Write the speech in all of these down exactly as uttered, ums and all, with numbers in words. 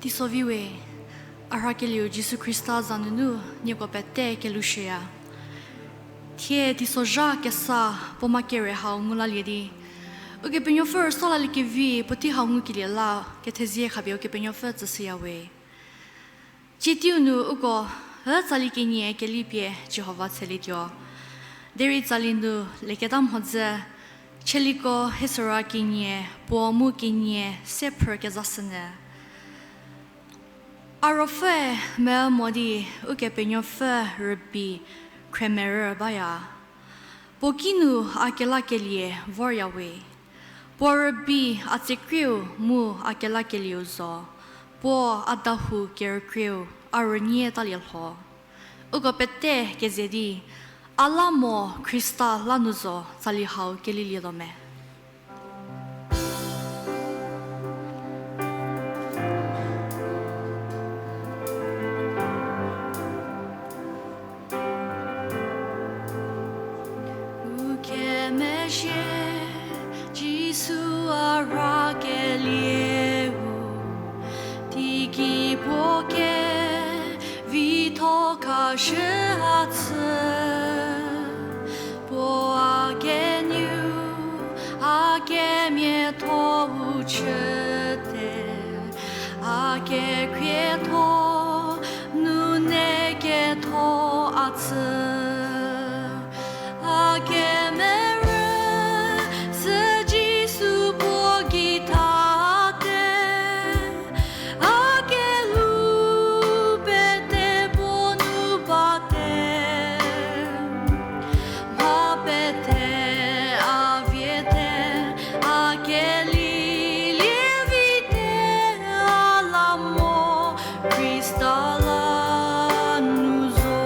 Teisovi we, a rhakelieu Jisu Khrista za nunu nieko pete kelushüya. Thie teisozha kesa puo ma kere hau ngu lalie di, Ukepenuopfü rüso laliekevi puotei hau ngukelie la kethezie khapie Ukepenuopfü tsüshüya we. Tsie teiu nu uko, ü tsali kenie kelipie Jihova tselietuo. Derei tsali nu leketa mhodzü, Chieliko Hesora kenie, puo mu kenie se phrü kezashünyü. A ruopfüe me mo di Ukepenuopfü rübei khremerü baya. Puo kinu a kelakelie vorya we. Puo rübei a tsekrieu mu a kelakelieu zo. Puo a dahou kerükrieu a rünie talie lho. Uko pete keze di, a la mo Khrista la nu zo tsali hau kelilietuo me. Ukemezhie Jisu a rhakelieu, teiki puo kevitho khashü a tsü. Puo a keniu, a kemiatho-u chüte, a kekhrietho, nune ketho a tsü. A kemerü sü Jisu puo gei thate, a kelhou pete puo nu bate. Mha pete a viete, a kelilievite a la mo Khrista la nu zo.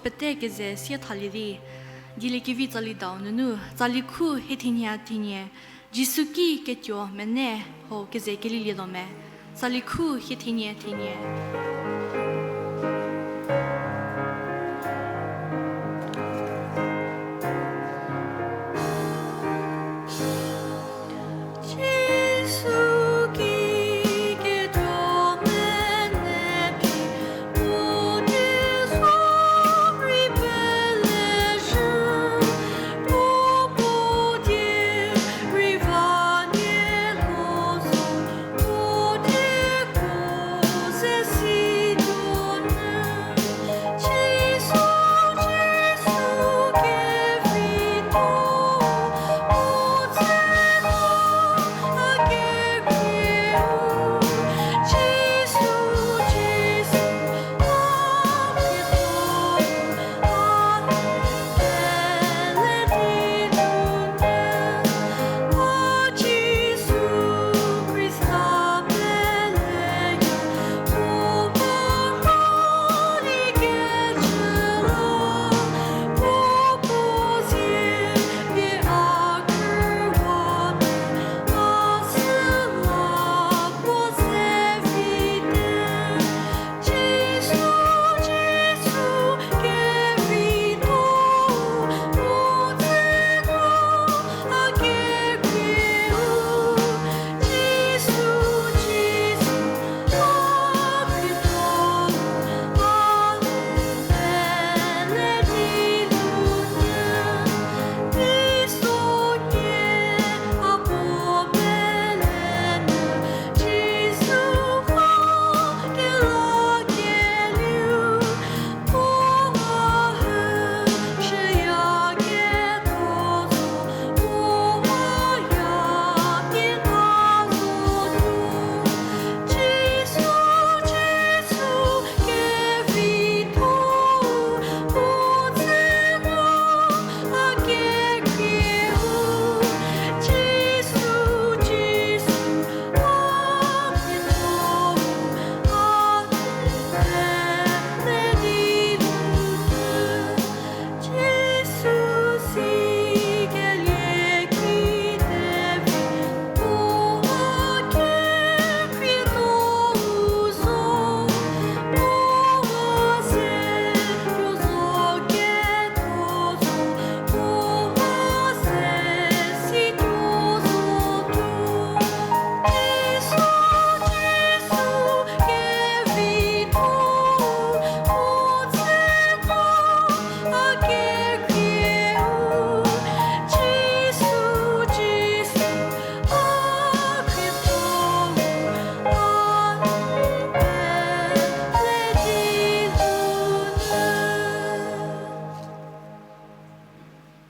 pete keze sie thalie di, dieliekevi tsali dau nunu, tsali khu hie thenie thenie, Jisu ki ketuo mene ho keze kelielietuo me, tsali khu hie thenie thenie.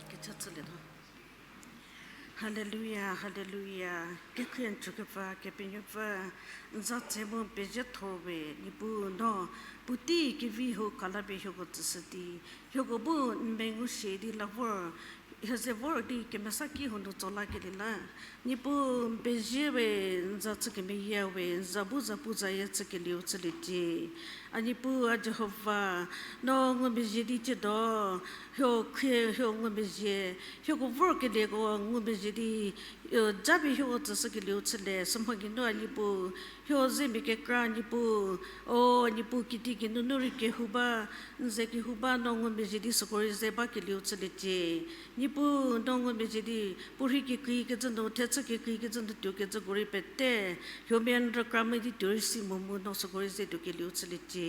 Kecha chülietuo. Haleluya, haleluya. Kekhrie n chükepfü, Kepenuopfü, n za tse mu n pezie tho we, Niepuu no, puotei kevi hau kala pie hieko tsüshü di, hieko bu n mengu shie di la vor, hie ze vor di kemesa ki hau nu tso lakelie la. Niepuu n pezie we, n za chü kemeyie we, n za bu zapu zayie chükelieu chüliecie. A Niepuu, a Jihova, no ngumezhie di tsiedo, hio khrie hio ngumezhie, hieko vorkelieko ngumezhie di, japie hieko tsüshükelieu chülie, sümhogeinu a Niepuu, hio zemia kekra Niepuu, o Niepuu kitiekinu nu rei kehou ba, n ze kehou ba no ngumezhie di süko rei ze bakelieu chüliecie. Niepuu no ngumezhie di, puorhi kekreikecü nu, thechü kekreikecü nu tuokecüko rei pete, huomia n rükra medi tuo rei si mo mu no süko rei ze tuokelieu chüliecie.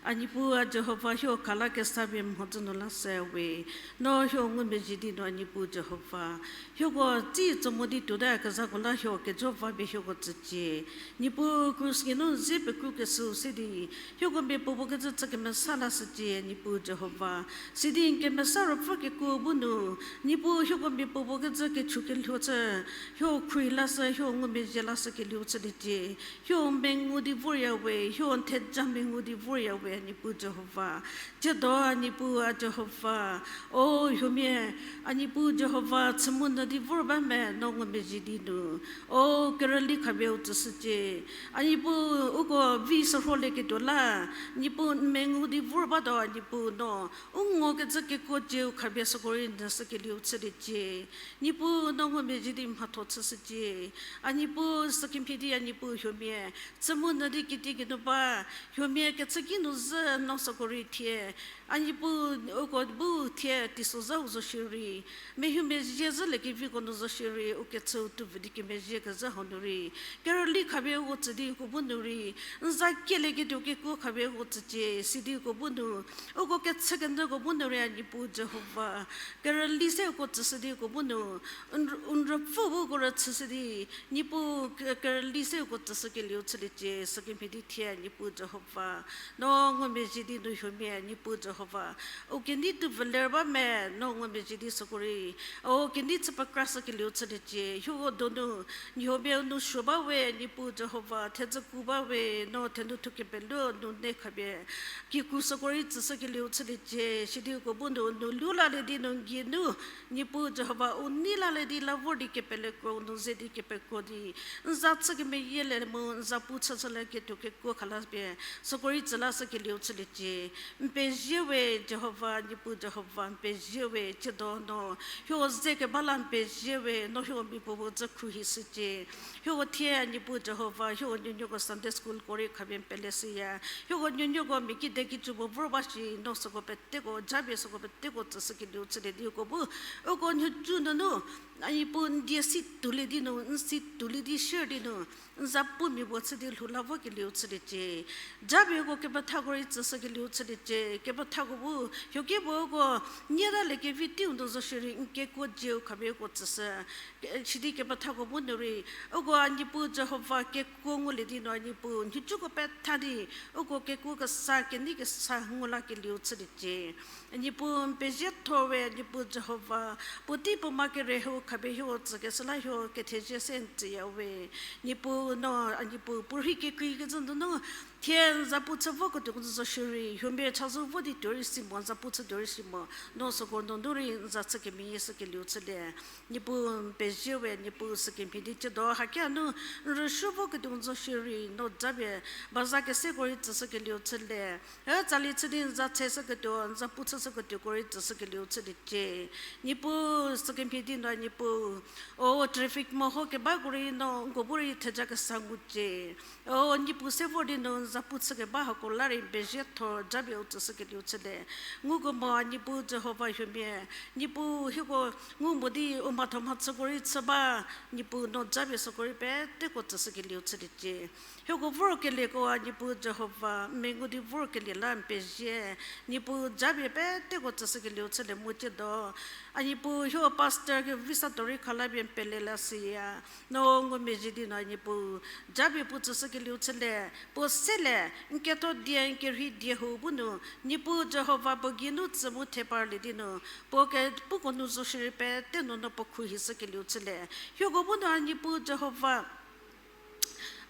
A Niepuu a Jihova hio khala kesa pie mhodzü nu la se we, no hio ngumezhie di no a Niepuu Jihova. Hieko tsi tso mo di tuota kezhako la hio kejo va pie hieko tsücie. Niepuu krus geinu zie pekrukeshüu se di, hieko mia puopuo kecü chü kemesa lashücie, Niepuu Jihova. Sidi n kemesa ruopfü kekuo bu nu, Niepuu hieko mia puopuo kecü kechu kelhuo chü, hio khrie lashü, hio ngumezhie lashükelieu chüliecie. Hio mengu di vorya we, hio n theja mengu di vorya we, a Niepuu Jihova. Tsiedo a Niepuu a Jihova, o huomia, a Niepuu Jihova, chü mu nyü di vor ba me, no ngumezhie di nu. O kerüli khapie u tsüshücie. A Niepuu, uko vi sürholieketuo la, Niepuu n mengu di vor batuo, a Niepuu no u ngokecü kekuo cieu khapie süko rei nyüshükelieu chüliecie. Niepuu no ngumezhie di mhatho chüshücie. A Niepuu sükemhie di a Niepuu huomia, chü mu nyü di kitiekinu ba, huomia kechüki nu zhü no süko rei thie, a Niepuu uko bu thie teisozhau zo shierei, mehuomezhie zhüliekeviko nu zo shierei, u kechüu tuo vü di kemezhie kezhü hau nu rei, kerüli khapie uko tsü di uko bu nu rei, n za kielieketuo kekuo khapie uko tsücie, sidi uko bu nu, uko kechükenyüko bu nu rei a Niepuu Jihova, kerüli se uko tsüshü di uko bu nu, n, n ruopfü bu uko rüchüshü di, Niepuu ke-, kerüli se uko tsüshükelieu chüliecie, sükemhie di thie a Niepuu Jihova. No ngumezhie di nu huomia Niepuu Jihova. U kenei tuo vü ler ba me, no ngumezhie di süko rei. O kenei chü pekrashükelieu chüliecie, huo donu, n huomia nu suo ba we, Niepuu Jihova, thedzüku ba we, no thenu thukepelu nu nei khapie. Kikru süko rei tsüshükelieu chüliecie, sidi uko bu nu, nu lu lalie di nu n geinu, Niepuu Jihova u nei lalie di la vor di kepelekro, nu ze di kepekro di. N za chü kemeyielie mu, n za pu chüshülieketuo kekuo khala pie, süko rei tsü lashükelieu chüliecie. N pezie we Jihova, Niepuu Jihova, n pezie we, tsiedo no huo ze keba la n pezie we, no huo mia puo bu dzü khruohi shücie. Huo thie Niepuu Jihova, huo nuonuoko Sunday schoolko rei khapie n pele shüya. Huo nuonuoko mia kide kijü bu vor ba shi, no süko peteko, japie süko peteko tsüshükelieu chülie di uko bu, uko nhicu nunu, a Niepuu n die si tuolie di nu, n si tuolie di share di nu, n za pumia puo chü di lhou la vokelieu chüliecie. Japieko kepethako rei tsüshükelieu chüliecie. Kepethako bu, huoki puo uko, nie taliekevi teiu nu zo shierei, n kekuo cieu khapie uko tsüshü. Ke-, sidi kepethako bu nu rei, uko a Niepuu Jihova kekuo ngulie di nu a Niepuu, nhicuko petha di, uko kekuo kesa, kenei kesa ngu lakelieu chüliecie. A Niepuu n pezietho we, a Niepuu Jihova, puotei puo ma kere hau khapie huo tsükeshü la huo kethezie se n tsüya we. Niepuu no, a Niepuu, puo rhei kekreikecü nunu, thie n za pu chü voketuo zo shierei, huomia chazou vo di tuo rei si mo, n za pu chü tuo rei si mo, no süko nunu rei n za chü kemeyie shükelieu chülie. Niepuu n pezie we, Niepuu sükemhie di tsiedo, hakia nu n rüsuo voketuo zo shierei, no japie, ba za keseko rei tsüshükelieu chülie. E tsali chü di n za cheshüketuo, n za pu chüshüketuoko rei tsüshükelieu chüliecie. Niepuu sükemhie di no Niepuu, o traffic meho kebako rei no nko bu rei theja kesa ngucie. O Niepuu se vor di nu n za pu chükeba hako la rei n pezietho japie u tsüshükelieu chülie. Nguko mo Niepuu Jihova huomia, Niepuu hieko ngu mo di u mhatho mhachüko rei chü ba, Niepuu no japie süko rei peteko tsüshükelieu chüliecie. Hieko vorkelieko a Niepuu Jihova, n mengu di vorkelie la n pezie, Niepuu japie peteko tsüshükelieu chülie mu tsiedo. A Niepuu hieko pastor ke visa tuo rei khala pie n pele la shüya, no ngumezhie di no a Niepuu, japie puo tsüshükelieu chülie, puo selie, n ketho die, n kerhei die hau bu nu, Niepuu Jihova puo geinu tsü mu theparlie di nu, puo kepuko nu zo shierei pete nu no puo khruohishükelieu chülie. Hieko bu nu a Niepuu Jihova,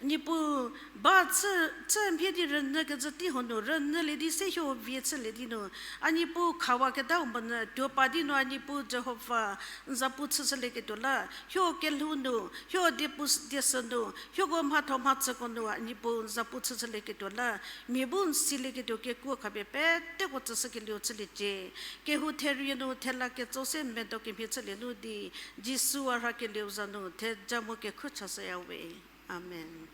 Niepuu, ba chü, chü mhie di rünyükecü tei hau nu, rünyülie di se hieko vie chülie di nu, a Niepuu khawaketau monyü tuo pa di nu a Niepuu Jihova, n za pu chüshülieketuo la, hieko kelhou nu, hieko diepu s-, diesü nu, hieko mhatho mhachüko nu a Niepuu n za pu chüshülieketuo la, mia bu n silieketuo kekuo khapie peteko tsüshükelieu chüliecie. Kehou therie nu thela ketso se medo kemhie chülie nu di, Jisu a rhakelieu za nu theja mu kekhruo chashüya we. Amen.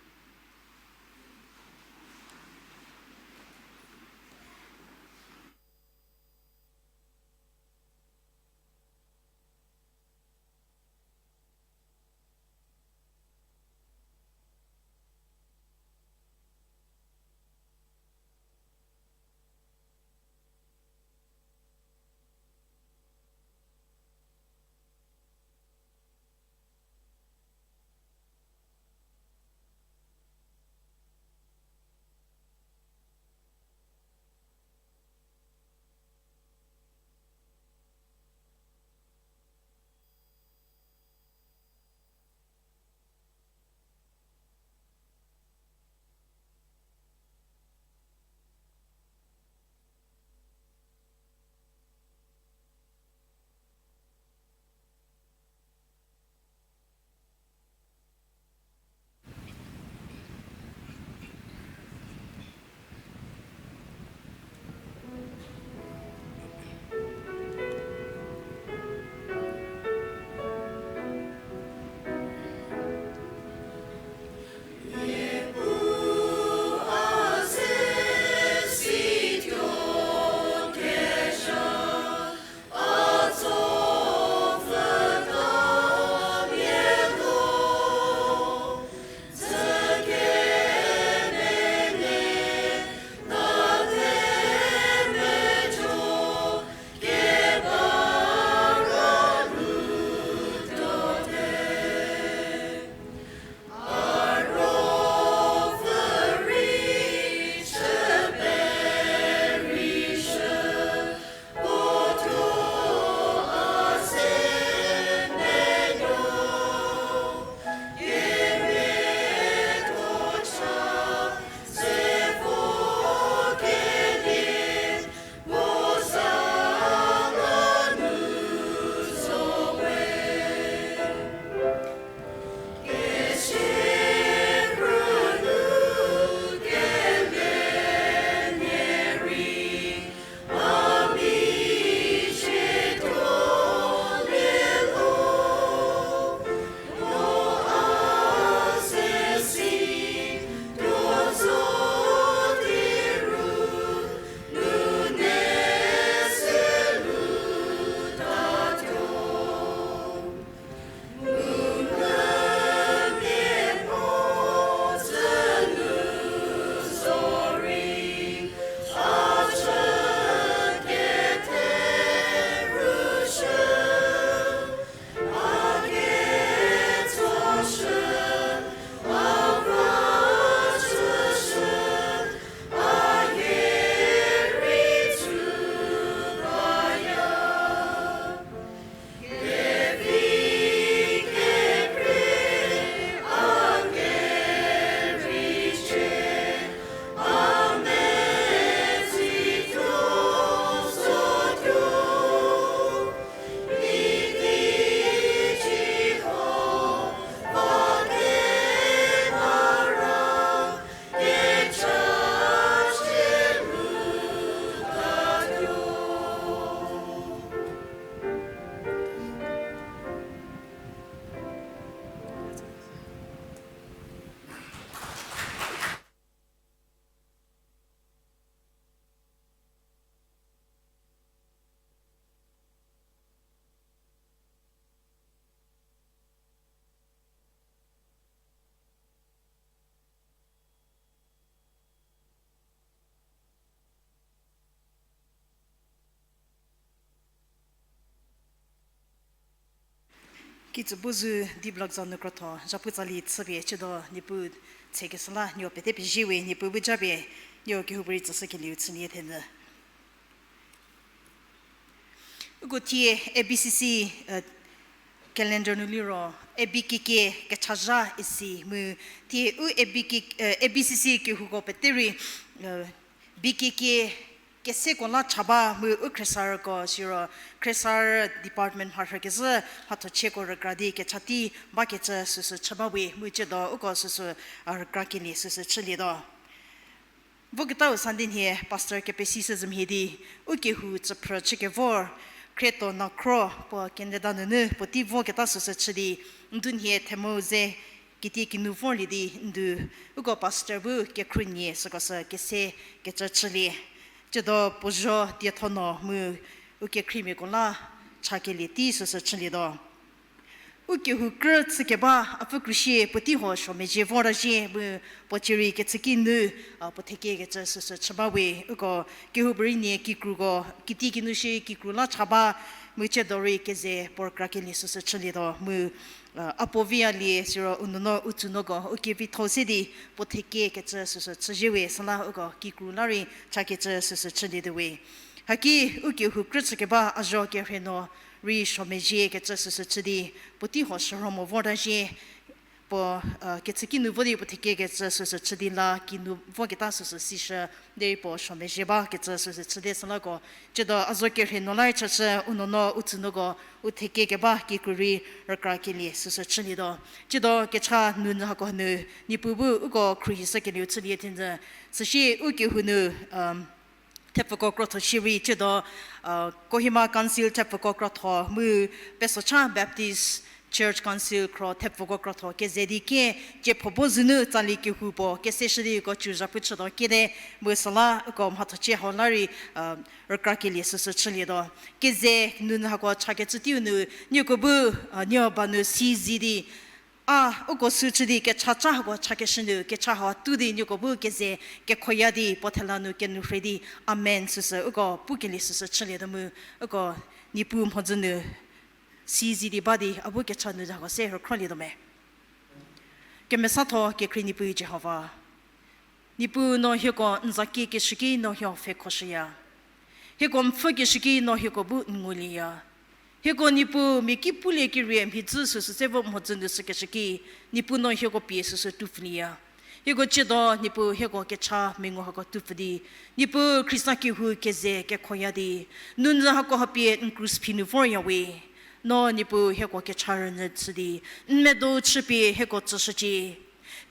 Kitsü bu zu D Block za nu krotho, zhapu tsali chüpie chüdo Niepuu tsekeshü la, nieko pete pezie we, Niepuu bu japie, nieko kehoupuorei tsüshükelieu chülie thenyü. Uko thie A B C C, eh, calendar nu liro, A B K K kechazha isi mu, thie u A B K, eh, A B C C kehouko pete rei, eh, B K K keseko la cha ba mu u khriesarüko siro, khriesarü department mharhü kezhü mhathochieko rükra di kecha tei bakecü süsü chü ba we, mu chüdo uko süsü, a, rükra kelie süsü chülietuo. Voketau Sunday nhie pastor kepesi sü zümhie di, u kehou tsüphrü chükevor, Khrietonakhro puo Canada nunu puotei voketa süsü chü di, ndu nhie themou ze, kitiekinu vorlie di ndu, uko pastor bu kekhruonie süko sü kese kecü chülie. Chüdo puo zho diethono mu u kekhriemiako la chakelie tei süsü chülietuo. U kehou krü chükeba, a pfü krüsie puotei huo suo mezhie vorta zhie mu puo cierei kechüki nu, a, puo thekie kecü süsü chü ba we, uko kehoupuorei nie kikruko, kitiekinu shie kikru la cha ba, mu chüdo rei keze puo rükra kelie süsü chülietuo, mu, a, a puo vialie siro u nuonuo u tsünuoko, u kevitho se di puo thekie kecü süsü chüzhie we, süla uko kikru la rei chakecü süsü chülietuo we. Haki u kehou krü chükeba a zho kerhei nuo rei suo mezhie kecü süsü chü di, puotei huo shürho mo vorta zhie, puo, a, kechüki nu vo di puo thekie kecü süsü chü di la kinu voketa süsü sishü, derei puo suo mezhie ba kecü süsü chü di sülako. Chüdo a zho kerhei nuo la rei chachü u nuonuo u tsünuoko u thekie keba kikru rei rükra kelie süsü chülietuo. Chüdo kecha nunyü hako nu, Niepuu bu uko khruohishükelieu chülie thenyü, süsie u kehou nu, um, thepfuko krotho shierei chüdo, a, Kohima Council thepfuko krotho mu Pesocha Baptist Church Council khro thepfuko krotho keze di kie, cie phobo zünu tsali kehou puo keseshü di uko cü zhapu chütuo kiede, mu süla uko mhathochie hau la rei, a, rükra kelie süsü chülietuo. Keze nunyü hako chakecü teiu nu, nieko bu, a, nieko ba nu si zi di, a, uko sü chü di kecha cha hako chakeshü nu, kecha hau tu di nieko bu keze kekhoya di puo thela nu kenu rhei di, amen süsü uko pukelie süsü chülietuo mu, uko Niepuu mhodzü nu si zi di ba di a bu kecha nunyü hako se rükhrolie tuo me. Kemesatho kekhrie Niepuu Jihova. Niepuu no hieko n za kiekeshüki no hieko pfhekhoshüya. Hieko n pfhükeshüki no hieko bu n ngulieya. Hieko Niepuu mia ki pulie kerie mhidzü süsü se vo mhodzü nu sükeshüki, Niepuu no hieko pie süsü tupfülieya. Hieko chüdo Niepuu hieko kecha mengu hako tupfü di, Niepuu Khrista kehou keze kekhoya di, nunyü hako hapie n krus phi nu vorya we. No Niepuu hieko kecha rünyü chü di, n medo chüpie hieko tsüshücie.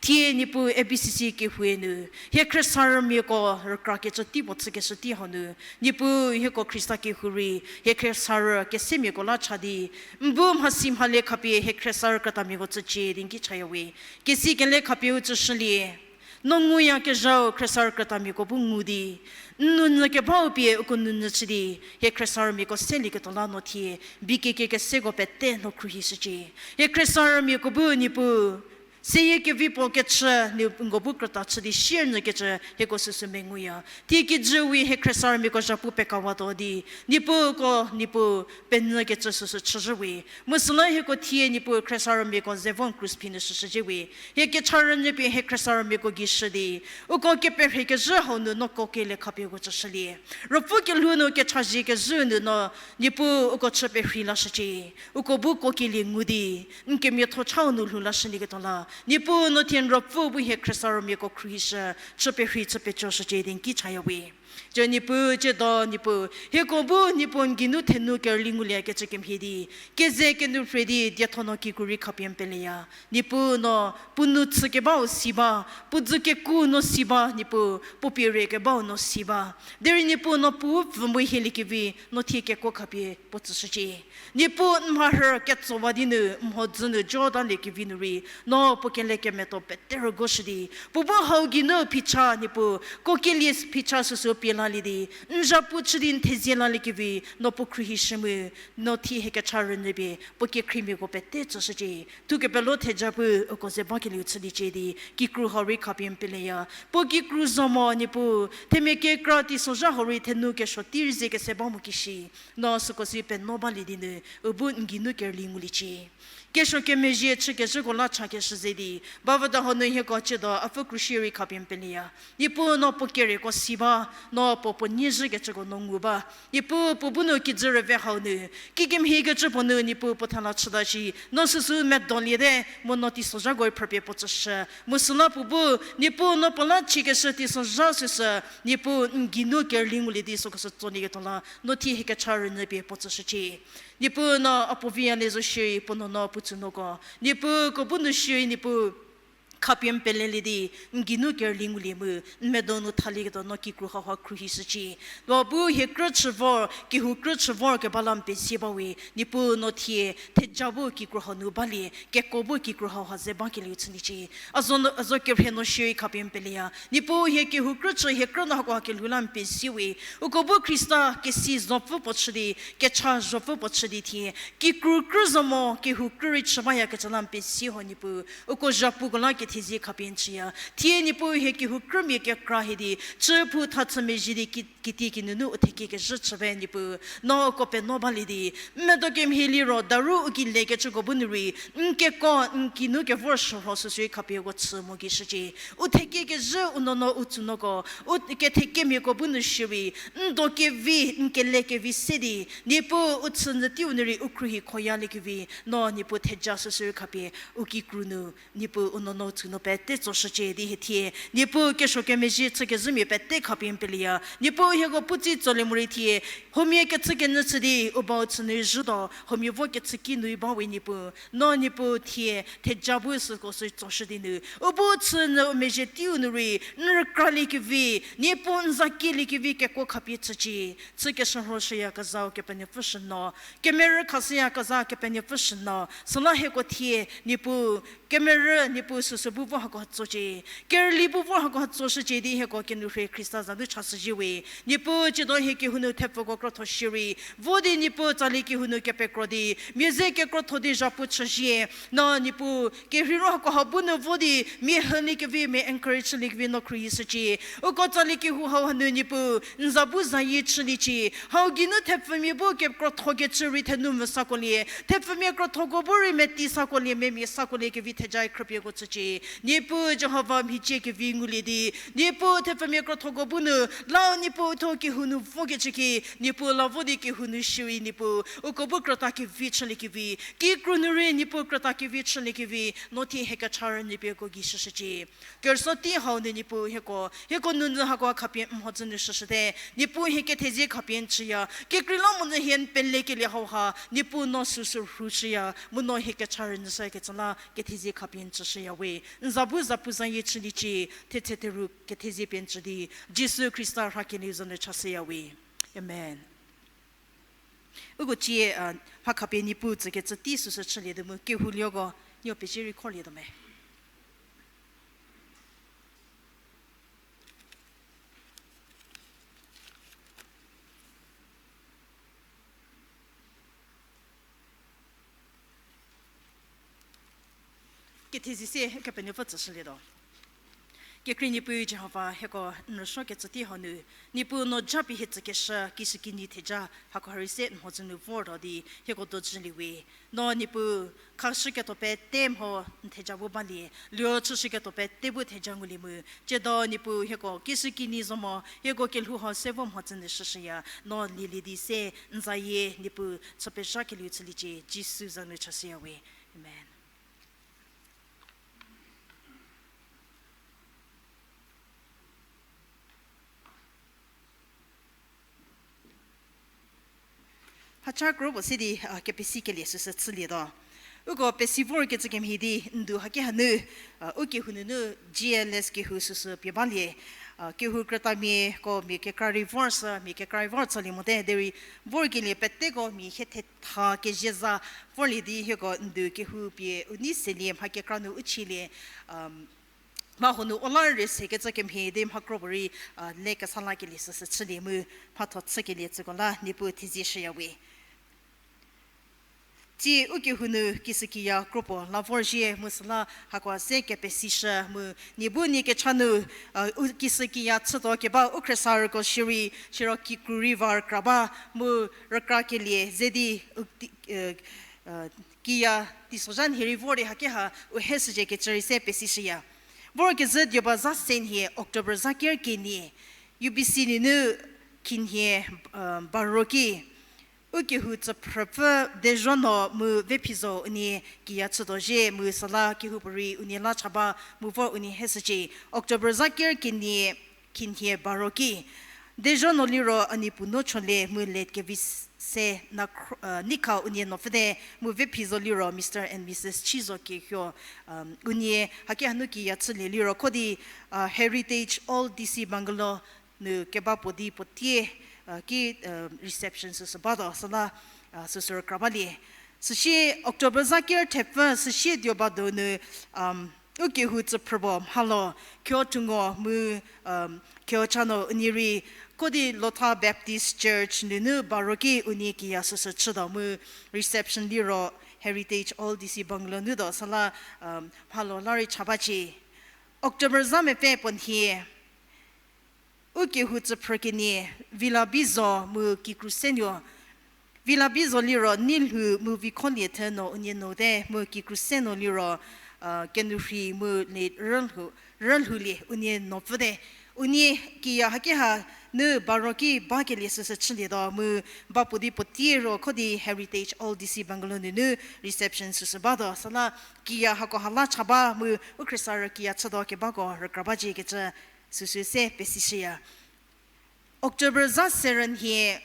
Thie Niepuu A B C C kehoue nu, hie khriesarümiako rükrakecü tei puo chükeshü tei hau nu, Niepuu hieko Khrista kehou rei, hie khriesarü kesemiako la cha di, n bu mhasi mhale khapie hie khriesarü krütamiako tsücie di n ki chaya we. Kesi kele khapie u tsüshülie. No nguyakezhau khriesarü krütamiako bu ngu di, n nunyü kebau pie uko nunyü chü di, hie khriesarümiako selieketuo la no thie, B K K keseko pete no khruohishücie. Hie khriesarümiako bu Niepuu, seyie kevi puo kechü, n ko bu krüta chü di shiernyükecü hieko süsü menguya. Thie kijü we hie khriesarümiako zhapu pekawatuo di, Niepuu ko, Niepuu penyükecü süsü chüzhü we. Mu süla hieko thie Niepuu khriesarümiako ze vo n krus phi nu shüshüzhie we. Hie kecha rünyü pie hie khriesarümiako gei shü di, uko keperhie kezhü hau nu no kuokelie khapie uko tsüshülie. Ruopfü kelhou nu kechazhie kezhü nu no, Niepuu uko chü perhei lashücie. Uko bu kuokelie ngu di, n kemiatho chau nu lhou lashülieketuo la, Niepuu no thie n ruopfü bu hie khriesarümiako khruohishü, chü perhei chü pecoshücie di n ki chaya we. Cie Niepuu, chüdo Niepuu, hieko bu Niepuu n geinu thenou kerüli nguliekecü kemhie di, keze kenu phre di diethono kikru rei khapie n peleya. Niepuu no, puo nou chükebau si ba, puo dzü keku no si ba, Niepuu, puo pie rekebau no si ba. Derei Niepuu no puo pfü mu hieliekevi, no thie kekuo khapie puo tsüshücie. Niepuu n mharhü ketsowa di nu, n mhodzü nu jotaliekevi nu rei, no puo kele kemeto pete rügushü di, puo bu hau geinu phicha Niepuu, kuokelie phicha süsü pie lalie di, n zhapu chü di n thezie laliekevi, no puo khruohi shü mu, no thie hie kecha rünyü pie, puo kekhriemiako pete tsüshücie. Thukepelo theja bu, uko ze bakelieu chüliecie di, kikru hau rei khapie n peleya. Puo kikru zo mo, Niepuu, themia kekra teisozha hau rei thenu kesuo tei rei ze kese ba mo kishi. No süko si penuo balie di nu, u bu n geinu kerüli nguliecie. Kesuo kemezhie chükezhüko la chakeshü ze di, bavüda hanu hieko chüdo a pfü krushie rei khapie n peleya. Niepuu no puo kereko si ba, no puo puo nyizhükecüko no ngu ba. Niepuu puo bu nu kijü rüve hau nu, kikemhiekecü puo nu Niepuu puo thela chüta shi, no süsü medoliete, mu no teisozhako phrüpie puo tsüshü. Mu süla puo bu, Niepuu no puo la chiekeshü teisozha süsü, Niepuu n geinu kerüli ngulie di süko sü tsonie ketuo la, no thie hie kecha rünyü pie puo tsüshücie. Niepuu no a puo viyalie zo shierei puo nuonuo puo tsünuoko. Niepuu ko bu nu shierei Niepuu khapie n pelelie di, n geinu kerüli ngulie mu, n medo nu thalieketuo no kikru hauha khruohishücie. No bu hie krü chü vor, kehou krü chü vor keba la n pezie bawe, Niepuu no thie, theja bu kikru hau nu balie, kekuo bu kikru hauha ze bakelieu chüliecie. A zo, a zo kerhei no shierei khapie n peleya. Niepuu hie kehou krü chü hie krü nu hakoha kelhou la n pezie we. Uko bu Khrista kesi zopfü puo chü di, kecha zopfü puo chü di thie, kikru krü zo mo, kehou krü rei chü bayakecü la n pezie ho Niepuu. Uko zhapuko la kethezie khapie n chüya. Thie Niepuu hie kehou krümia kekra hie di, chü phou tha chü mezhie di ki-, kitiekinu nu u thekie kezhü chüpie Niepuu. No uko penuo balie di, n medo kemhie liro, daru u ki lekecüko bu nu rei, n kekuo, n kinu kevor shürho süsü khapie uko chü mo ki shücie. U thekie kezhü u nuonuo u tsünuoko, u kethekemiako bu nu shierei, n do kevi, n kele kevi se di, Niepuu u chünyü teiu nu rei u khruohi khoyalie kevi, no Niepuu theja süsü khapie, u kikru nu, Niepuu u nuonuo u tsünuo pete tsoshücie di hie thie, Niepuu kesuo kemezhie chükezhümia pete khapie n peleya, Niepuu hieko puotei tsolie morei thie, huomia kechükenyü chü di, u bau chü nu zhütuo, huomia vo kechüki nu bawe Niepuu, no Niepuu thie, theja bu süko sü tsoshü di nu, u bu chünyü u mezhie teiu nu rei, n rükralie kevi, Niepuu n za kielie kevi kekuo khapie chücie, chükeshürhoshüyakezhau Kepenuopfü shüno, kemerü khashüyakezha Kepenuopfü shüno, süla hieko thie, Niepuu, kemerü Niepuu süsü bu vo hako tsocie, kerüli bu vo hako tsoshücie di hieko kenourhei Khrista za nu chashüzhie we, Niepuu tsiedo hie kehou nu thepfuko krotho shierei, vo di Niepuu tsali kehou nu kepekro di, mia ze kekrotho di zhapu chüzhie, no Niepuu, kerheiro hakoha bu nu vo di, mia hülie kevi, mia encourage chülie kevi no khruohishücie, uko tsali kehou hau hanu Niepuu, n za bu zayie chüliecie, hau geinu thepfumia bu kekrothokecü rei thenu mvü sakolie, thepfumia krothoko bu rei meti sakolie, memia sakolie kevi theja khrüpieko tsücie, Niepuu Jihova mhicie kevi ngulie di, Niepuu thepfumia krothoko bu nu, lau Niepuu tho kehou nu vokecü ki, Niepuu la vo di kehou nu shierei Niepuu, uko bu krüta kevi chülie kevi, kikru nu rei Niepuu krüta kevi chülie kevi, no thie hie kecha rünyü pie uko gei shüshücie. Kerüsuo tei hau nu Niepuu hieko, hieko nunu hako khapie n mhodzü nu shüshüte, Niepuu hie kethezie khapie n chüya, kekreilamonyü hie n pelekelie hauha, Niepuu no süsü rhushüya, mu no hie kecha rünyüshükecü la, kethezie khapie n chüshüya we, n za bu zapuzayie chüliecie, thetse theru kethezie pie n chü di, Jisu Khrista rhakelieu za nu chashüya we. Amen. Uko cie, a, mha khapie Niepuu tsükecü tei süsü chülietuo mu, kehou lioko, nieko pezie rei khorlietuo me. Kethezie se Kepenuopfü tsüshülietuo. Kekhrie Niepuu Jihova hieko n rüsuokecü tei hau nu, Niepuu no japie hie tsükeshü kishükinyi theja hako rei se n mhodzü nu vortuo di hieko dojülie we. No Niepuu khashüketuo pete mho n theja bu balie, liro chüshüketuo pete bu theja ngulie mu, tsiedo Niepuu hieko kishükinyi zo mo, hieko kelhou hau se vo mhodzü nu shüshüya, no lielie di se n zayie Niepuu chü pezhakelieu chüliecie, Jisu za nu chashüya we. Amen. Mhacha kro puo se di, a, kepesikelie süsü chülietuo. Uko pesi vorkecü kemhie di, n du haki hanu, a, u kehou nunu G L S kehou süsü pie balie, a, kehou krütamiako mia kekra rei vor sü, mia kekra rei vor tsalie mote, derei vorkelie peteko mia hie thetha kezhie za vorlie di hieko n du kehou pie u nei selie mha kekra nu u chielie, um, mha huo nu u la rei sekecü kemhie di mha kropuorei, a, le kesa lakelie süsü chülie mu mhatho chükelie tsüko la Niepuu thezie shüya we. Tsie u kehou nu kishükiya kropuo la vorzhie mu süla hakoa se kepesishü mu nie bu nie kecha nu, a, u kishükiya chütuo keba u khriesarüko shierei, siro kikru rei va rükra ba mu rükrakelie ze di u ti-, e, e, kiya teisozha nhie rei vor di haki ha u heshücie kecü rei se pesishüya. Vorkezhü Deoba za se nhie October za ker kenie, U B C nunu khinhie, e, baro ki, u kehou tsüphrüpfü Dezhono mu Vephizo unie kiya chütuo zhie mu süla kehoupuorei unie la cha ba mu vor unie heshücie. October za ker kenie khinhie baro ki, Dezhono liro Anipuonuo Chole mu late kevi se na khro-, e, Nikha unie nuopfüte mu Vephizo liro Mister and Missus Chizo Kehio, e, unie haki hanu kiya chülie liro kho di, e, Heritage Old D C Bungalow nu keba puo di puo tie, e, ki, e, reception süsü batuo süla, e, süsü rükra balie. Süsie October za ker thepfü süsie Deoba donu, um, u kehou tsüphrübo mhalo Kyotungo mu, um, Kyochano unie rei kho di Lotha Baptist Church nunu baro ki unie kiya süsü chütuo mu reception liro Heritage Old D C Bungalow nu tuo süla, um, mhalo la rei cha bacie. October za mepfü puo nhie, u kehou tsüphrü kenie, Vila Bizo mu kikru senuo. Vila Bizo liro Neilhou mu Vikholie Theno unie nuote mu kikru senuo liro, a, Kenuhri mu late Rülhou, Rülhoulie unie nuopfüte. Unie kiya haki ha nu baro ki bakelie süsü chülietuo mu ba puo di puo tie ro kho di Heritage Old D C Bungalow nunu reception süsü batuo süla kiya hako ha la cha ba mu u khriesarü kiya chütuo kebako rükra bacie kecü süsü se pesishüya. October za serenhie,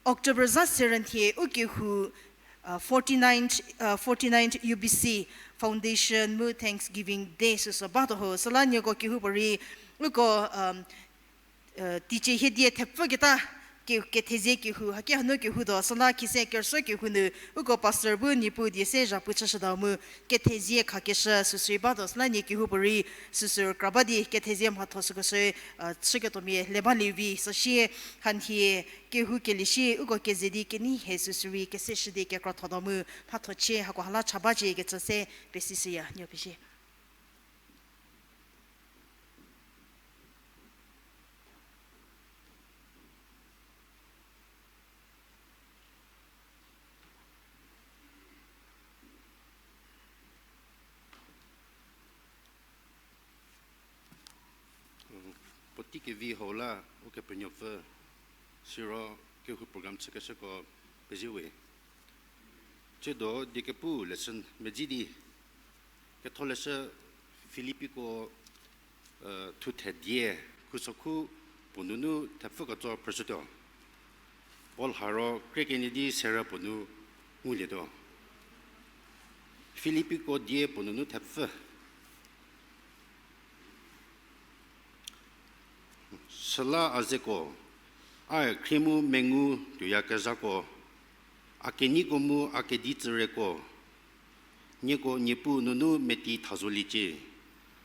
October za serenhie u kehou, a, forty-ninth, a, forty-ninth U B C Foundation mu Thanksgiving Day süsü batuo ho süla nieko kehoupuorei uko, um, e, teicie hiedie thepfüketa ke-, kethezie kehou haki hanu kehou tuo süla khise kerüsuo kehou nu uko pastor bu Niepuu die se zhapu chüshütuo mu kethezie khakeshü süsü rei batuo süla nie kehoupuorei süsü rükra ba di kethezie mhatho süko sü, a, chüketuomia le balie vi süsie hanhie kehou kelie sie uko keze di kenei hie süsü rei keseshü di kekrothotuo mu mhathochie hako ha la cha bacie kecü se pesishüya. Nuo pezie. Puotei kevi hau la Ukepenuopfü siro kehou program chükeshüko pezie we. Tsiedo die kepu lesson medzi di, ketholeshü Filipiko, e, thuthe die, khusokhu puo nunu thepfü ketso phrüshütuo. Paul haro krie kenie di serü puo nu ngulietuo. Filipiko die puo nunu thepfü. Süla a zeko, a khrie mu mengu tuoyakezhako, a keneiko mu a kedi tsüreko, nieko Niepuu nunu meti thazoliecie,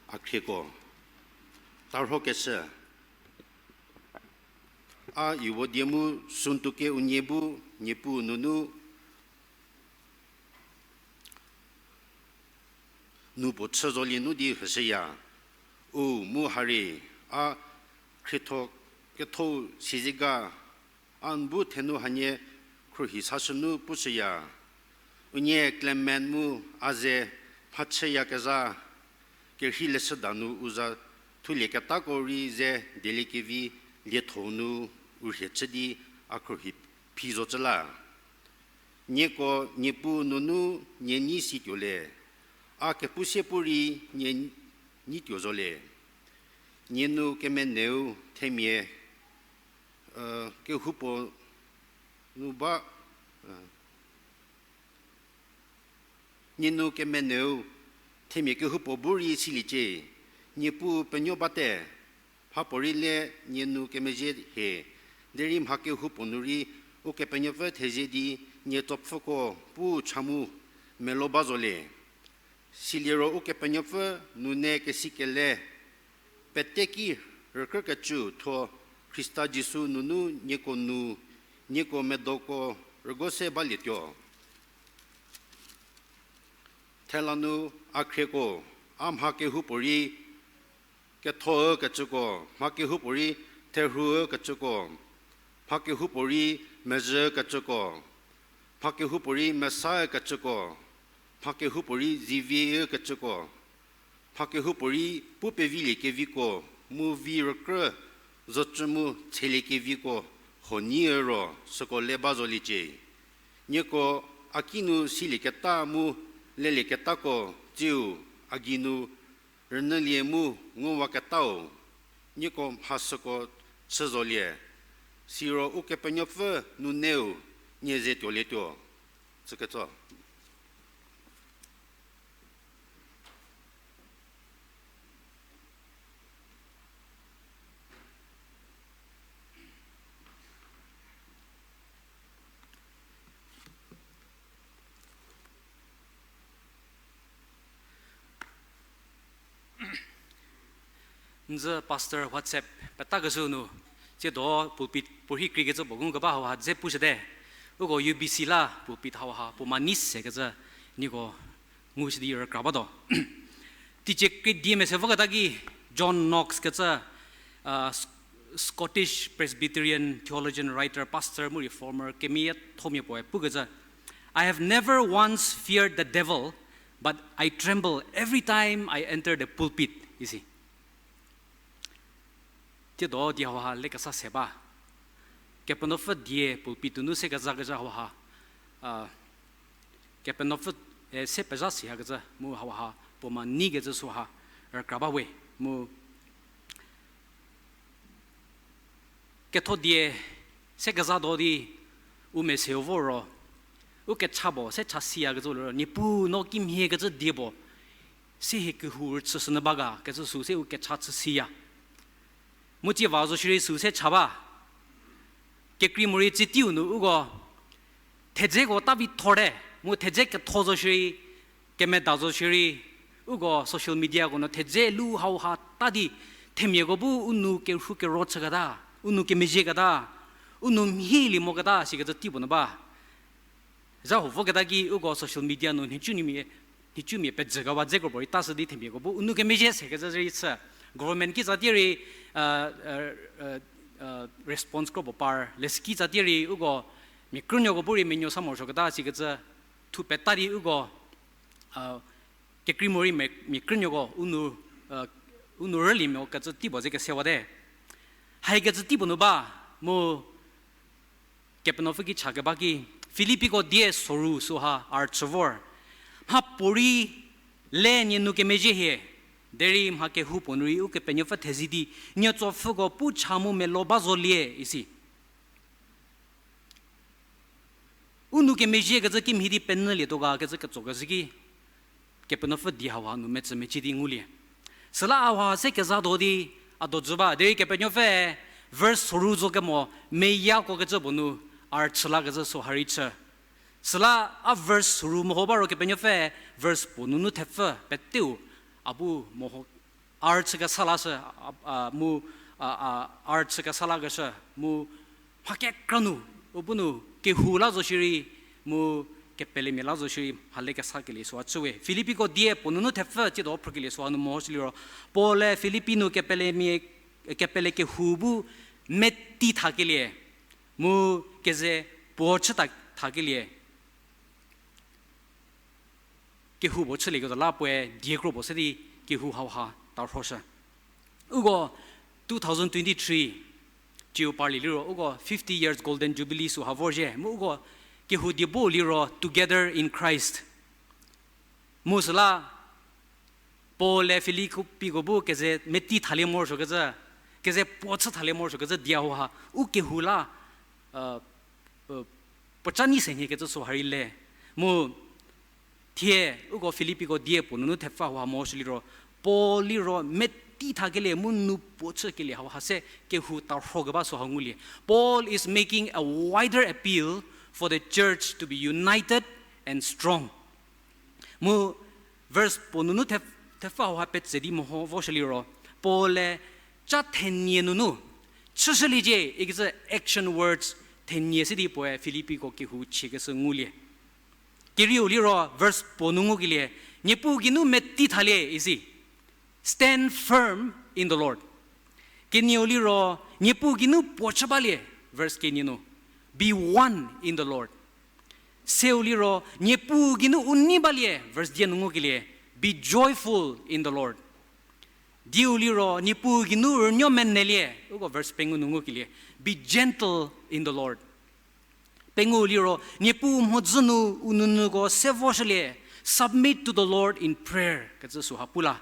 a khrieko. Tarhokeshü, a iwo die mu suntuke unie bu Niepuu nunu nu puo chü zolie nu di hüshüya. U mu hari, a khrietho ketho siziega, a n bu thenu hanie khruohi sashünu pushüya. Unie Clement mu a ze mhachüyakezha, kerhei leshüda nu u za thulieketako rei ze dieliekevi lietho nu u rhie chü di a khruohi phi zocü la. Nieko Niepuu nunu nie nei situo le, a kepusie pu rei nie nei tuo zo le. Nie nu kemeneu themia, e, kehoupuo nu ba, e, nie nu kemeneu themia kehoupuo bu rei siliecie, Niepuu penuo bate, mhapuorei le nie nu kemezhie hie, derei mha kehoupuo nu rei Ukepenuopfü thezie di nie tsopfüko pu cha mu melo ba zo le. Siliro Ukepenuopfü nune kesikele, pete ki rükrükecü thuo Khrista Jisu nunu nieko nu, nieko medoko rügo se balietuo. Thela nu a khrieko, a mha kehoupuorei ketho-ü kecüko, mha kehoupuorei therhu-ü kecüko, mha kehoupuorei mezhü kecüko, mha kehoupuorei mesa-ü kecüko, mha kehoupuorei zivi-ü kecüko, mha kehoupuorei pu pevilie keviko, mu vi rükrü zocü mu tshelie keviko, huonieü ro süko le ba zoliecie. Nieko a kinu silieketa mu lelieketako tsiu a geinu rünyülie mu nguwaketau, nieko mha süko chü zolie, siro Ukepenuopfü nuneu nie ze tuolietuo. Tsüketso. N zü pastor WhatsApp petakeshü nu, tsiedo pulpit puorhi kreikecü puo ngukeba hauha dze pushüte. Uko U B C la pulpit hauha puo ma ni sekecü nieko ngushü di rükra batuo. Teicie krie die mese voketa ki John Knox kecü, Scottish Presbyterian theologian, writer, pastor mu reformer kemiathomia puoe pukecü, I have never once feared the devil, but I tremble every time I enter the pulpit, isi. Tsiedo die hauha lekesa se ba. Kepenuopfü die pulpit nu se kezakezha hauha, Kepenuopfü, e, se pezha siyakecü mu hauha puo ma neikecü süha rükra ba we mu ketho die se kezatuo di u meseu vo ro, u kecha puo se cha siyakecü liro, Niepuu no kimhiekecü die puo se hie kehou rüchüshünyü ba ga kecü sü se u kecha chü siya. Mu tsie va zo shierei sü se cha ba. Kekrei morei tsieteiu nu uko thedzeko ta vi thorte, mu thedze ketho zo shierei, kemeda zo shierei, uko social mediako nu thedze lu hauha ta di, themiako bu u nou kerhu kero chüketa, u nou kemezhieketa, u nou mhielie moketa sikecü teipuo nu ba. Zha huo voketa ki uko social media nu nhicumia, nhicumia pejükewa dzekro puorei tashü di themiako bu u nou kemezhie sekecü rei chü. Government kitsa tie rei, response kro puo par, leshüki tsa tie rei uko mia krünuoko bu rei menuo sa morosuoketa sikecü thu peta di uko, kekrei morei mia, mia krünuoko u nou, u nou rülie mo kecü teipuo ze kesewate. Haikecü teipuo nu ba, mu Kepenuopfü ki cha keba ki, Filipiko die soru süha a rüchü vor. Mhapuorei le nie nou kemezhie hie, derei mha kehoupuo nu rei Ukepenuopfü thezi di, nie tsopfhüko pu cha mu melo ba zolie, isi. U nou kemezhiekecü kimhie di penyülietuo ga kecü ketsokezhü ki, Kepenuopfü die hauha nu metsü mecie di ngulie. Süla a hauha se kezatuo di a dojü ba, derei Kepenuopfü verse soru zo kemo meyakokecü puo nu a rüchü lakecü süha rei chü. Süla a verse soru meho ba ro Kepenuopfü verse puo nunu thepfü peteu a bu meho a rüchü kesa lashü, mu, a rüchü kesa lakeshü mu mha kekra nu, u bu nu kehou la zo shierei, mu kepelemia la zo shierei mhale kesakelie süha chüwe. Filipiko die puo nunu thepfü tsiedo phrükelie süha nu mehoshü liro, Paul-e Filipi nu kepelemia, kepele kehou bu meti thakelie, mu keze puo chü ta, thakelie kehou puo chülieketuo la puoe die kro puo se di kehou hauha tarhoshü. Uko two thousand twenty-three ciu parlie liro uko fifty years Golden Jubilee süha vorzhie mu uko kehou die bu liro Together in Christ. Mu süla Paul-e Filipiko bu keze meti thalie morosuokecü, keze puo chü thalie morosuokecü die hauha u kehou la puoca nyi se nhie kecü süha rei le. Mu thie uko Filipiko die puo nunu thepfü hauha mehoshü liro, Paul liro meti thakelie mu nou puo chükelie hauha se kehou tarhokeba süha ngulie. Paul is making a wider appeal for the church to be united and strong. Mu Verse puo nunu the-, thepfü hauha petse di meho voshü liro, Paul-e cha thenie nunu chüshüliecie ikecü action words thenie se di puoe Filippiko kehou chiekeshü ngulie. Kerieu liro verse puo nu ngukelie, Niepuu geinu meti thalie isi. Stand firm in the Lord. Kenieu liro, Niepuu geinu puo chü balie, verse kenie nu. Be one in the Lord. Seu liro, Niepuu geinu u nei balie, verse die nu ngukelie. Be joyful in the Lord. Diu liro, Niepuu geinu rünuo menelie, uko verse pengou nu ngukelie. Be gentle in the Lord. Pengou liro, Niepuu mhodzü nu u nounyüko se voshülie, submit to the Lord in prayer, kecü süha pu la.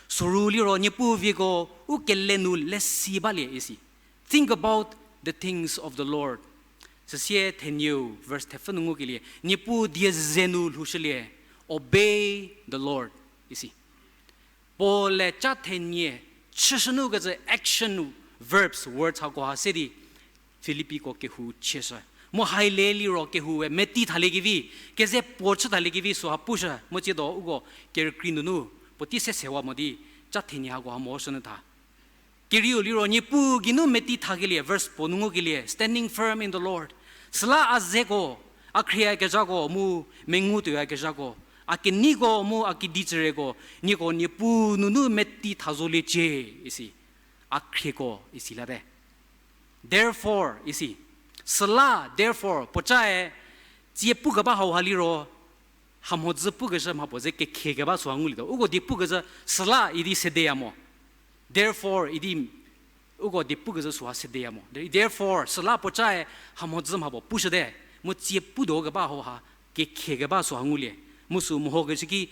Soru liro, Niepuu vieko u kele nu lesi balie isi. Think about the things of the Lord. Süsie thenieu, verse thepfü nu ngukelie, Niepuu die ze nu lhoushülie, obey the Lord isi. Paul-e cha thenie chüshü nu kecü action verbs, words hakoha se di Filippiko kehou chieshü. Mu haile liro kehoue meti thaliekevi, keze puo chü thaliekevi süha pushü, mu tsiedo uko kerükrie nunu puotei se sewa mo di cha thenie hakoha mehoshü nyü tha. Kerieu liro Niepuu geinu meti thakelie, verse puo nu ngukelie, standing firm in the Lord. Süla a zeko, a khrieyakezhako mu mengu tuoyakezhako, a keneiko mu a kedi tsüreko, nieko Niepuu nunu meti thazoliecie isi. A khrieko isi late. Therefore isi. Süla, therefore, puocae tsie pukeba hauha liro, hamhodzü pukeshü mha puo ze kekhiekeba süha ngulietuo. Uko die pukecü süla idi sedeya mo. Therefore idi, uko die pukecü süha sedeya mo. Therefore, süla puocae hamhodzü mha puo pushüte, mu tsie putuo keba hauha kekhiekeba süha ngulie. Mu sü mehokecü ki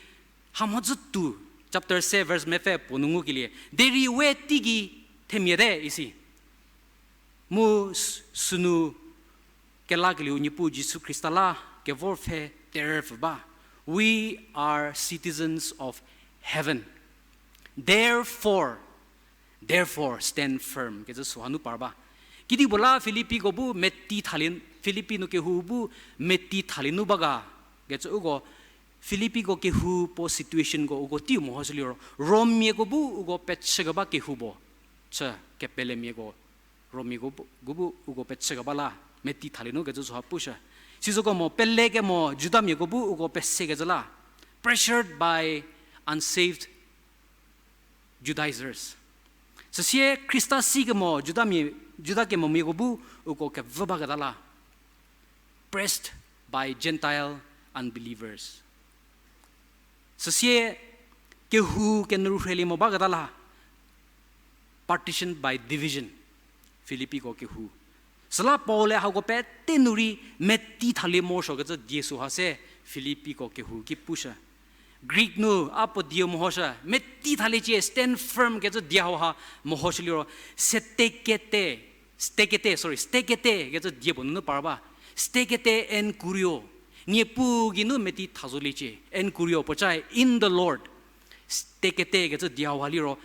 hamhodzü tuo, chapter se verse mepfü puo nu ngukelie, derei we teigei themiate isi. Mu s-, sünu kelakelieu Niepuu Jisu Khrista la kevorpfhe terüpfü ba. We are citizens of heaven. Therefore, therefore stand firm kecü süha nu par ba. Kedipuo la Filippiko bu meti thalie, Filippi nu kehou bu meti thalie nu ba ga kecü uko Filippiko kehou puo situationko uko teiu mehoshü liro, Romiako bu uko pechükeba kehou puo chü, kepelemiako, Romiako bu, ko bu uko pechükeba la meti thalie nu kecü süha pushü. Sizoko mo, pelekemo Judamiako bu uko pesekecü la, pressured by unsaved Judaizers. Süsie Khrista sikemo Judamia, Juda kemomiako bu uko kevü baketa la, pressed by Gentile unbelievers. Süsie kehou kenyü rhulie mo baketa la, partitioned by division, Filippiko kehou. Süla Paul-e hako pete nu rei meti thalie morosuokecü die süha se Filippiko kehou ki pushü. Greek nu a puo dieu mehoshü, meti thaliecie, stand firm kecü die hauha mehoshü liro, stekete, stekete, sorry, stekete kecü die puo nunu par ba. Stekete en kurio. Niepuu geinu meti thazoliecie, en kurio puocae in the Lord. Stekete kecü die hauha liro,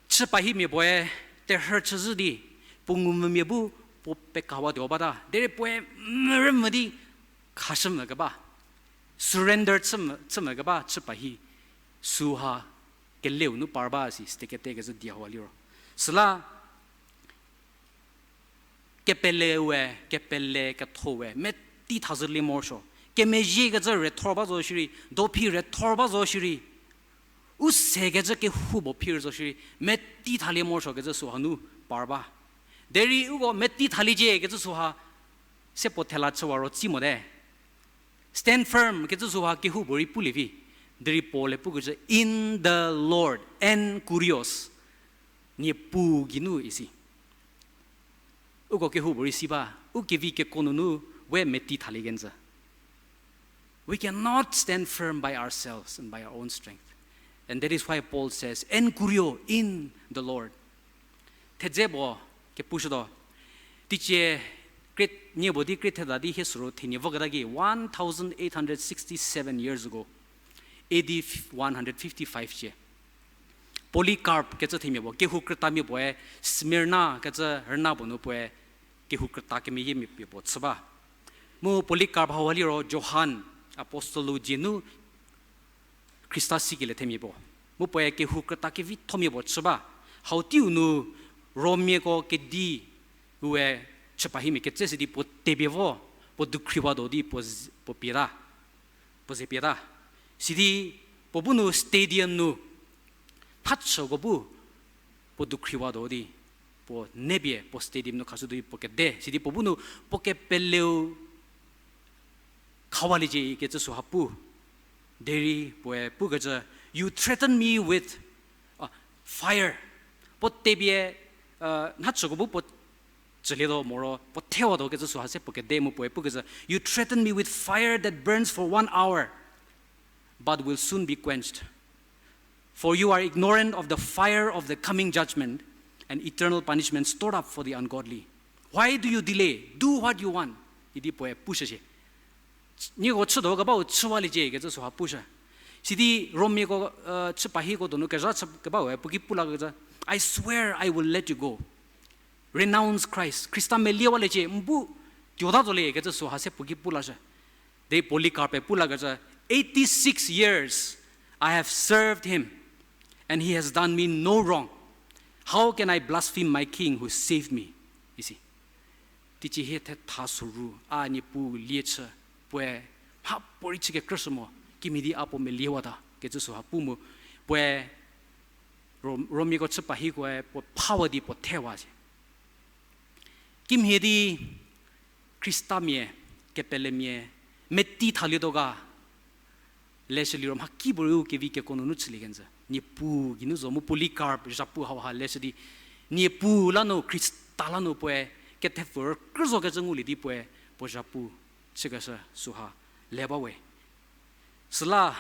chü pahimia puoe terhü chüzhü di, puo ngumvümia bu puo pekawa tuo bata. Derei puoe mürümvü di khashümvü keba, surrender chümvü, chümvü keba chü pahi süha keleu nu par ba si, stekete kecü die hauha liro. Süla kepele we, kepele ketho we meti thazhülie morosuo. Kemezhiekecü rethor ba zo shierei, dophi rethor ba zo shierei, u sekecü kehoupuo phir zo shierei, meti thalie morosuokecü süha nu par ba. Derei uko meti thaliecie kecü süha se puo thela chüwa ro tsi mote. Stand firm kecü süha kehoupuorei pulie vi. Derei Paul-e pukecü in the Lord, en kurios, Niepuu geinu isi. Uko kehoupuorei si ba, u kevi kekuo nunu we meti thalie kenjü. We cannot stand firm by ourselves and by our own strength. And that is why Paul says, en kurio in the Lord. Thedze puo kepushütuo. Teicie krie-, nie puo di krie theda di hie süro thenie voketa ki one thousand eight hundred sixty-seven years ago, A D one hundred fifty-five cie. Polycarp kecü themia puo, kehou krütamia puoe Smyrna kecü rüna puo nu puoe kehou krüta kemeyiemia pie puo chü ba. Mu Polycarp hauha liro Johan, apostle-u dzie nu Khrista sikelie themia puo. Mu puoe kehou krüta kevithomia puo chü ba. Hau teiu nu Romiako kedi ue chüpahimia ketse sidi puo tepie vo, puo dukhriwatuo di puo z-, puo pie ta, puo ze pie ta. Sidi puo bu nu stadium nu, thachüko bu puo dukhriwatuo di, puo nepie puo stadium nu khashütuo di puo kede. Sidi puo bu nu puo kepeleu khawaliecie ikecü süha pu. Derei puoe pukecü, You threaten me with, uh, fire. Puo tepie, uh, nhachüko bu puo tsülietuo moro puo thewatuo kecü süha se puo kede mu puoe pukecü, You threaten me with fire that burns for one hour, but will soon be quenched. For you are ignorant of the fire of the coming judgment and eternal punishment stored up for the ungodly. Why do you delay? Do what you want. Idi puoe pushü shie. Nieko chütuo kebau chüwaliecie kecü süha pushü. Sidi Romiako, uh, chüpahiko donu kezha chü kebaue puo ki pu lakecü, I swear I will let you go. Renounce Christ. Khrista meliewaliecie, n bu tuota zolie kecü süha se puo ki pu lashü. Derei Polycarp-e pu lakecü, Eighty-six years I have served him, and he has done me no wrong. How can I blaspheme my king who saved me? Isi. Teicie hie thetha soru, a Niepuu lie chü, puoe mhapuorei chü kekrüshü mo, kimhie di a puo meliewata kecü süha pu mu, puoe Ro-, Romiako chüpahikoe puo phawa di puo thewa shie. Kimhie di Khristamia, kepelemia, meti thalietuo ga, leshü liro mhakipuorei u kevi kekuo nunu chülie kenjü. Niepuu geinu zo mu Polycarp zhapu hauha leshü di, Niepuu la nu, Khrista la nu puoe, kethepfü rükrü zokecü ngulie di puoe, puo zhapu chükeshü süha le bawe. Süla,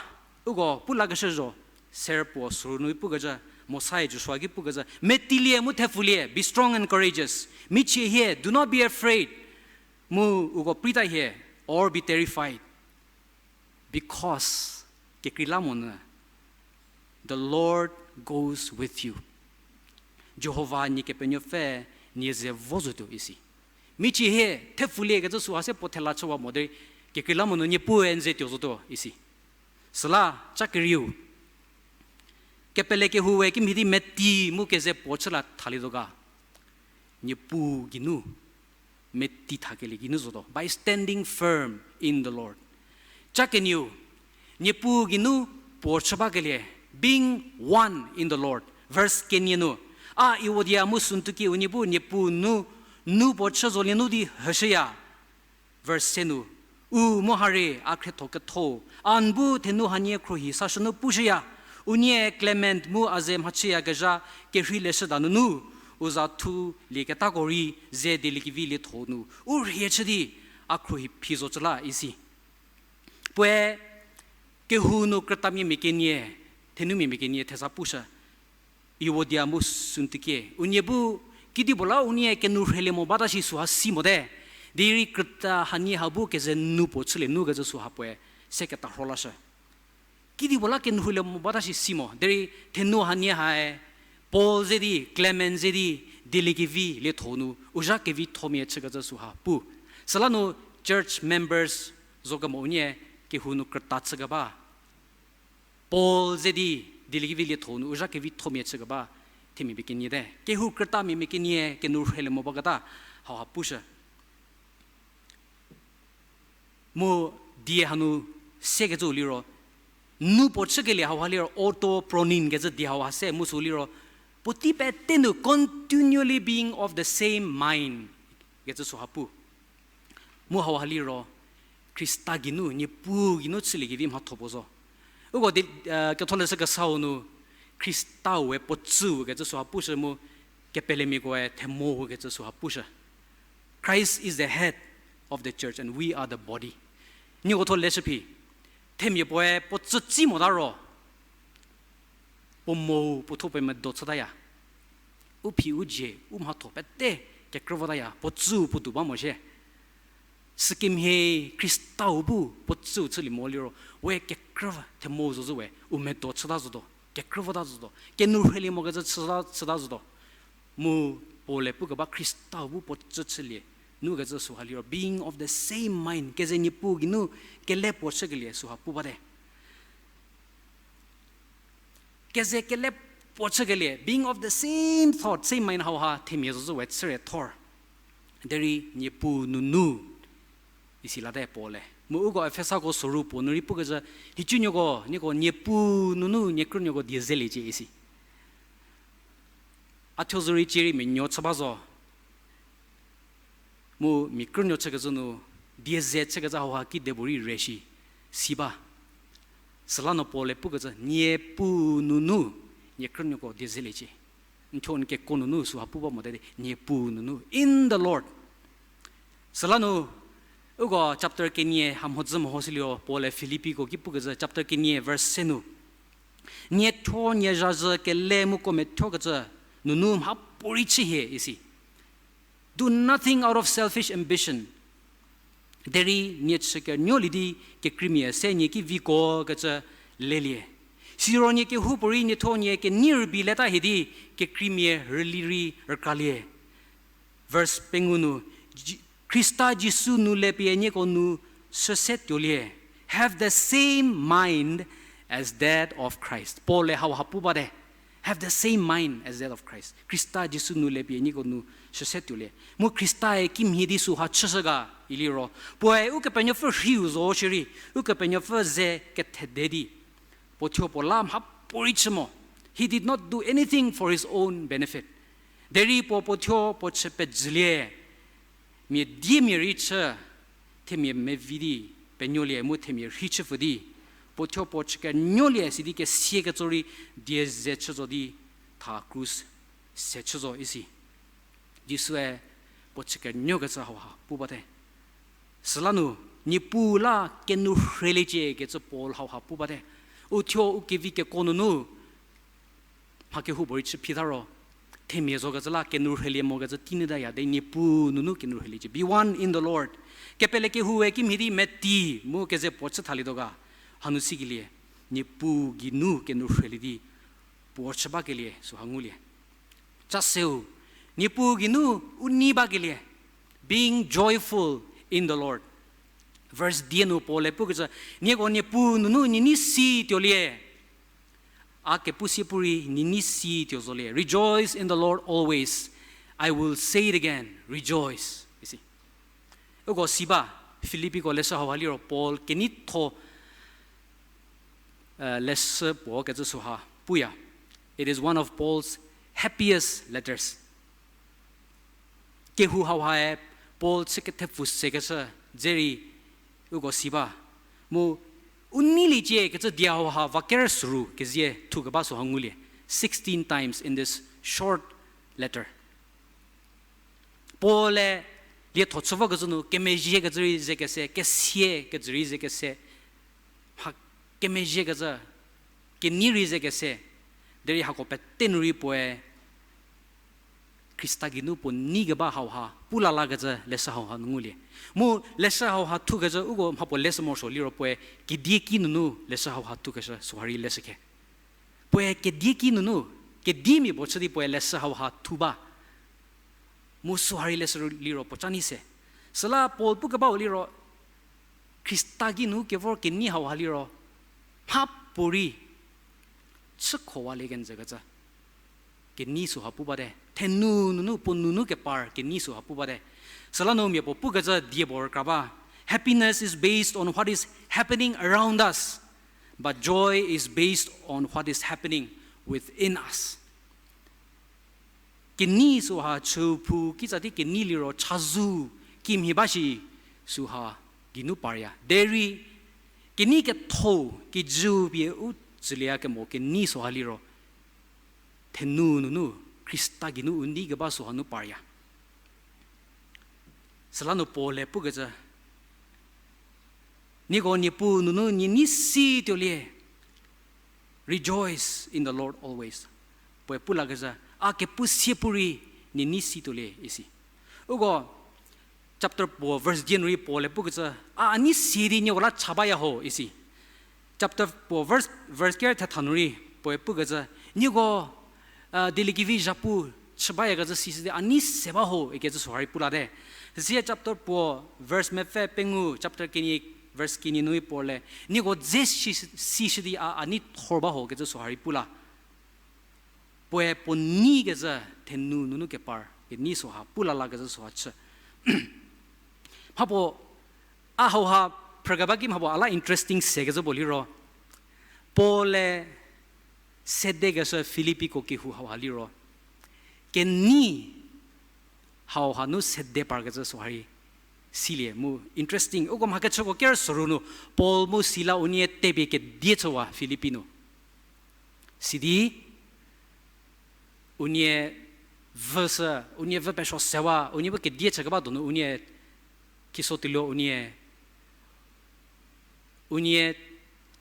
uko pu lakeshü zo, ser puo soru nu pukecü, Mosae Joshua ki pukecü, metilie mu thepfulie, be strong and courageous. Michie hie, do not be afraid. Mu uko preita hie, or be terrified. Because, kekreilamonyü, the Lord goes with you. Jihova nie Kepenuopfü nie ze vo zotuo isi. Michie hie, thepfulie kecü süha se puo thela chüwa mo derei, kekreilamonyü Niepuu n ze tuo zotuo isi. Süla, cha kerieu. Kepele kehoue kimhie di meti mu keze puo chü la thalietuo ga. Niepuu geinu, meti thakelie geinu zotuo. By standing firm in the Lord. Cha kenieu, Niepuu geinu puo chü bakelie, being one in the Lord. Verse kenie nu, a Euodia mu Suntukie unie bu Niepuu nu, nu puo chü zolie nu di hüshüya. Verse se nu, u mu harie a khrietho ketho, a n bu thenu hanie khruohi sashü nu pushüya, unie Klement mu a ze mhachüyakezha kerhei leshüda nunu, u za thulieketako rei ze dieliekevi lietho nu u rhie chü di a khruohi phi zocü la isi. Puoe kehou nu krütamia mia kenie, thenumia mia kenie theza pushü. Euodia mu Suntukie, unie bu, kedipuo la unie kenou rheilie mo bata shi süha si mote, derei krüta hanie ha bu keze nu puo chülie nu kecü süha puoe se ketarho lashü. Kedipuo la kenou rheilie mo bata shi si mo, derei thenu hanie hae, Paul ze di, Klement ze di, dieliekevi lietho nu u zha kevithomia chükecü süha pu. Süla nu church members zo kemo unie kehou nu krüta chükeba Paul ze di dieliekevi lietho nu u zha kevithomia chükeba themia mia kenie te. Kehou krütamia mia kenie kenou rheilie mo baketa hauha pushü. Mu die hanu sekecü liro, nu puo chükelie hauha liro, auto pronoun kecü die hauha se mu sü liro, puotei pete nu continually being of the same mind kecü süha pu. Mu hauha liro, Khrista geinu, Niepuu geinu chüliekevi mhatho puo zo. Uko di, ketholeshü kesau nu, Khrista-ue puo tsüu kecü süha pushü mu, kepelemiakoe themou kecü süha pushü. Christ is the head of the church and we are the body. Nieko tho leshü phi, themia puoe puo tsütsi mota ro, puo mou puo thuo puo medo chütaya. U phi u dzie, u mhatho pete kekrü votaya, puo tsüu puo tou ba mo shie. Sükemhie Khrista-u bu puo tsüu chülie mo liro, we kekrü themou zo zhü we, u medo chüta zotuo, kekrü vota zotuo, kenou rheilie mokecü chüta, chüta zotuo. Mu Paul-e pukeba Khrista-u bu puo tsü chülie, nu kecü süha liro, being of the same mind, keze Niepuu geinu kele puo chükelie süha pu bate. Keze kele puo chükelie, being of the same thought, same mind hauha themia zo zhü we chüre thor. Derei Niepuu nunu, isi late Paul-e. Mu uko Efesako soru puo nu rei pukecü, nhicunuoko, nieko Niepuu nunu nie krünuoko die zeliecie isi. A thuo zorei cierei menuo chü ba zo. Mu mia krünuo chükecü nu, die ze chükecü hauha kidepuorei re shi, si ba. Süla nu Paul-e pukecü, Niepuu nunu nie krünuoko die zeliecie. N thuo n keko nunu süha pu ba mote di, Niepuu nunu, in the Lord. Süla nu, uko chapter kenie ha mhodzü mehoshülio, Paul-e Filippiko ki pukecü, chapter kenie verse se nu, nie thuo nie zhazhü kele mu ko methuokecü nunu mhapuorei chü hie isi. Do nothing out of selfish ambition. Derei nie chükenuolie di kekreimia se nie ki viko kecü lelie. Siro nie kehoupuorei nie thuo nie kenei rübei leta hie di kekreimia rüli rei rükralie. Verse pengou nu, Ji-, Khrista Jisu nu le pie nieko nu süse tuolie. Have the same mind as that of Christ. Paul-e hauha pu bate. Have the same mind as that of Christ. Khrista Jisu nu le pie nieko nu süse tuolie. Mu Khrista-e kimhie di süha chüshü ga iliro, puoe Ukepenuopfü rhiu zo shierei, Ukepenuopfü ze kethede di, puo thuo puo la mhapuorei chü mo. He did not do anything for his own benefit. Derei puo puo thuo puo chü pejülie, mia diemia rei chü, themia mevi di penuolie mu themia rhei chüpfü di, puo thuo puo chükenuolie sidi kesia ketso rei die ze chü zo di tha krus se chü zo isi. Jisue puo chükenuokecü hauha pu bate. Süla nu, Niepuu la kenou rheliecie kecü Paul hauha pu bate. U thuo u kevi keko nunu, mha kehoupuorei chü phita ro, themia zokecü la kenou rhelie mokecü tei nyütaya di Niepuu nunu kenou rheliecie. Be one in the Lord. Kepele kehoue kimhie di meti mu keze puo chü thalietuo ga, hanu sikelie, Niepuu geinu kenou rhelie di puo chü bakelie süha ngulie. Chaseu, Niepuu geinu u nei bakelie, being joyful in the Lord. Verse die nu Paul-e pukecü, nieko Niepuu nunu nie nei si tuolie. A kepu sie pu rei nie nei si tuo zolie. Rejoice in the Lord always. I will say it again, rejoice. Isi. Uko si ba, Filippiko leshü hauha liro Paul keneitho leshü puo kecü süha puya. It is one of Paul's happiest letters. Kehou hauhae Paul chü kethepfu sekeshü dze rei uko si ba. Mu u neiliecie kecü die hauha va ker süru kezie thukeba süha ngulie. Sixteen times in this short letter. Paul-e lietho chü vokecü nu kemezhiekecü rei ze kese, kesie kecü rei ze kese, ha kemezhiekecü, kenei rei ze kese, derei hako pete nu rei puoe Khrista geinu puo nei keba hauha pu lalakecü leshü hauha nu ngulie. Mu leshü hauha thukecü uko mhapuo leshü morosuo liro puoe kedieki nunu leshü hauha thukeshü süha rei leshü khe. Puoe kedieki nunu, kedimia puo chü di puoe leshü hauha thu ba. Mu süha rei leshü liro puo ca nei se. Süla Paul pukebau liro, Khrista geinu kevor kenei hauha liro, mhapuorei chükhowalie kenjükecü kenei süha pu bate. Thenu nunu puo nunu kepar kenei süha pu bate. Süla nu miapuo pukecü die puo rükra ba. Happiness is based on what is happening around us, but joy is based on what is happening within us. Kenei süha chüphou kitsa di kenei liro chazou kimhie ba shi süha geinu parya. Derei kenei ketho kijüu pie u tsülieyakemo kenei süha liro thenu nunu Khrista geinu u nei keba süha nu parya. Süla nu Paul-e pukecü, nieko Niepuu nunu nie nei si tuolie, rejoice in the Lord always. Puoe pu lakecü, a kepu sie pu rei nie nei si tuolie isi. Uko chapter puo verse die nu rei Paul-e pukecü, a a nei si di nieko la cha baya ho isi. Chapter puo verse, verse ker thetha nu rei puoe pukecü, nieko dieliekevi zhapu chü bayakecü sisi di a nei se ba ho ikecü süha rei pu late. Süsie chapter puo verse mepfü pengou, chapter kenie, verse kenie nu rei Paul-e, nieko dze si, sisi di a a nei thor ba ho ikecü süha rei pu la. Puoe puo neikezhü thenu nunu kepar kenei süha, pu la lakezhü süha chü. Mhapuo, a hauha phrükeba ki mhapuo a la interesting sekezhü puo liro, Paul-e sedekeshü Filippiko kehou hauha liro, kenei hauha nu sede parkezhü süha rei silie mu interesting. Uko mhakechüko ker soru nu, Paul mu Sila unie tepie kedie chüwa Filippi nu. Sidi, unie vüsü, unie vü pesuo sewa, unie bu kedie chükeba donu unie kiso tuoluo unie, unie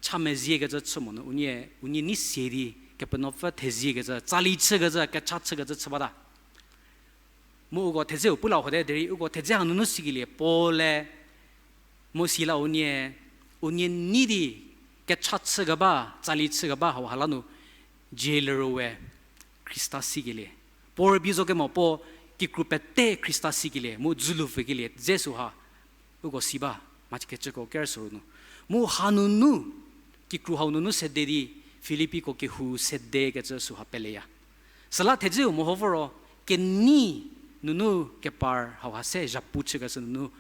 cha meziekecü chü monu unie, unie nei sie di, Kepenuopfü theziekecü, tsali chükecü, kecha chükecü chü bata. Mu uko thedzeu pu la hote derei uko thedze hanunu sikelie Paul-e mu Sila unie, unie nei di kecha chükeba, tsali chükeba hauha la nu, jailer-u we Khrista sikelie. Puo rübei zo kemo puo kikru pete Khrista sikelie mu dzülu pfükelie dze süha uko si ba, mhakechüko ker soru nu. Mu hanunu, kikru hau nunu sede di, Filippiko kehou sedekecü süha peleya. Süla thedzeu meho voro, kenei nunu kepar hauha se zhapu chükeshü nunu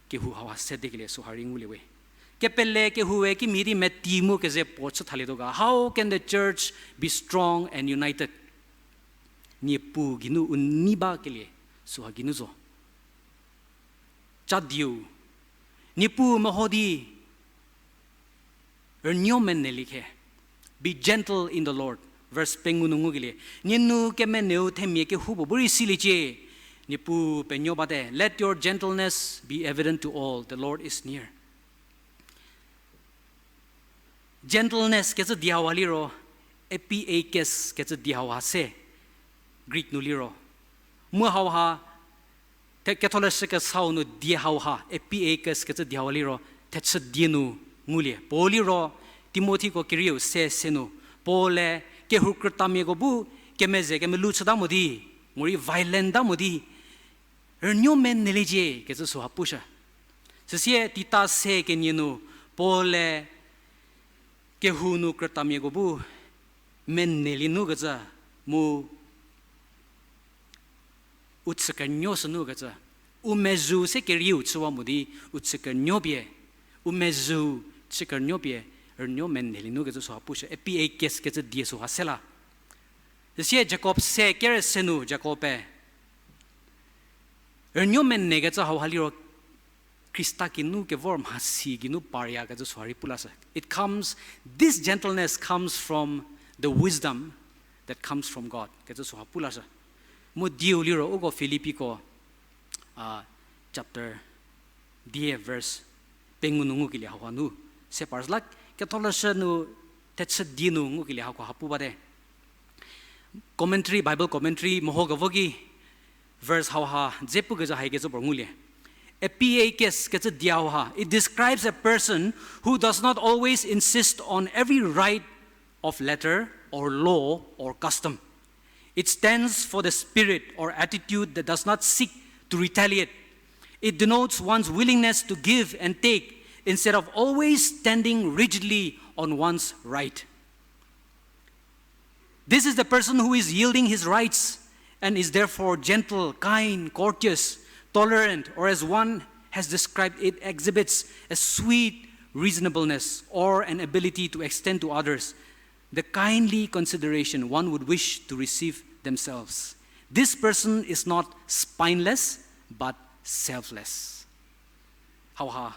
kehou hauha sedekelie süha rei ngulie we. Kepele kehoue kimhie di meti mu keze puo chü thalietuo ga. How can the church be strong and united? Niepuu geinu u nei bakelie süha geinu zo. Cha dieu, Niepuu meho di rünuo meneliecie. Be gentle in the Lord. Verse pengou nu ngukelie, nie nou kemeneu themia kehoupuo bu rei siliecie. Niepuu penuo bate. Let your gentleness be evident to all. The Lord is near. Gentleness kecü die hauha liro, apiakes kecü die hauha se, Greek nu liro. Mu hauha, the-, ketholeshü kesau nu die hauha, apiakes kecü die hauha liro, thechü die nu ngulie. Puo liro, Timothiko kerieu se se nu, Paul-e kehou krütamiako bu kemeze kemelu chüta mo di, morei violent ta mo di, rünuo meneliecie kecü süha pushü. Süsie Tita se kenie nu, Paul-e kehou nu krütamiako bu menelie nu kecü mu u chü kenuo shü nu kecü, u mezhüu se kerieu chüwa mo di, u chü kenuo pie, u mezhüu chü kenuo pie, rünuo menelie nu kecü süha pushü, apiakes kecü die süha se la. Süsie Jakob se kere se nu Jakob-e rünuo menekecü hauha liro Khrista kinu kevor mhasi geinu parya kecü süha rei pu lashü. It comes, this gentleness comes from the wisdom that comes from God kecü süha pu lashü. Mu dieu liro uko Filippiko, a, chapter die verse pengou nu ngukelie hauha nu se par la, ketholeshü nu thechü die nu ngukelie hauha pu bate. Commentary, Bible commentary meho kevo ki verse hauha dze pukezhü haikecü puo ngulie. Apiakes kecü die hauha, it describes a person who does not always insist on every rite of letter or law or custom. It stands for the spirit or attitude that does not seek to retaliate. It denotes one's willingness to give and take instead of always standing rigidly on one's right. This is the person who is yielding his rights and is therefore gentle, kind, courteous, tolerant, or as one has described, it exhibits a sweet reasonableness or an ability to extend to others the kindly consideration one would wish to receive themselves. This person is not spineless, but selfless. Hauha,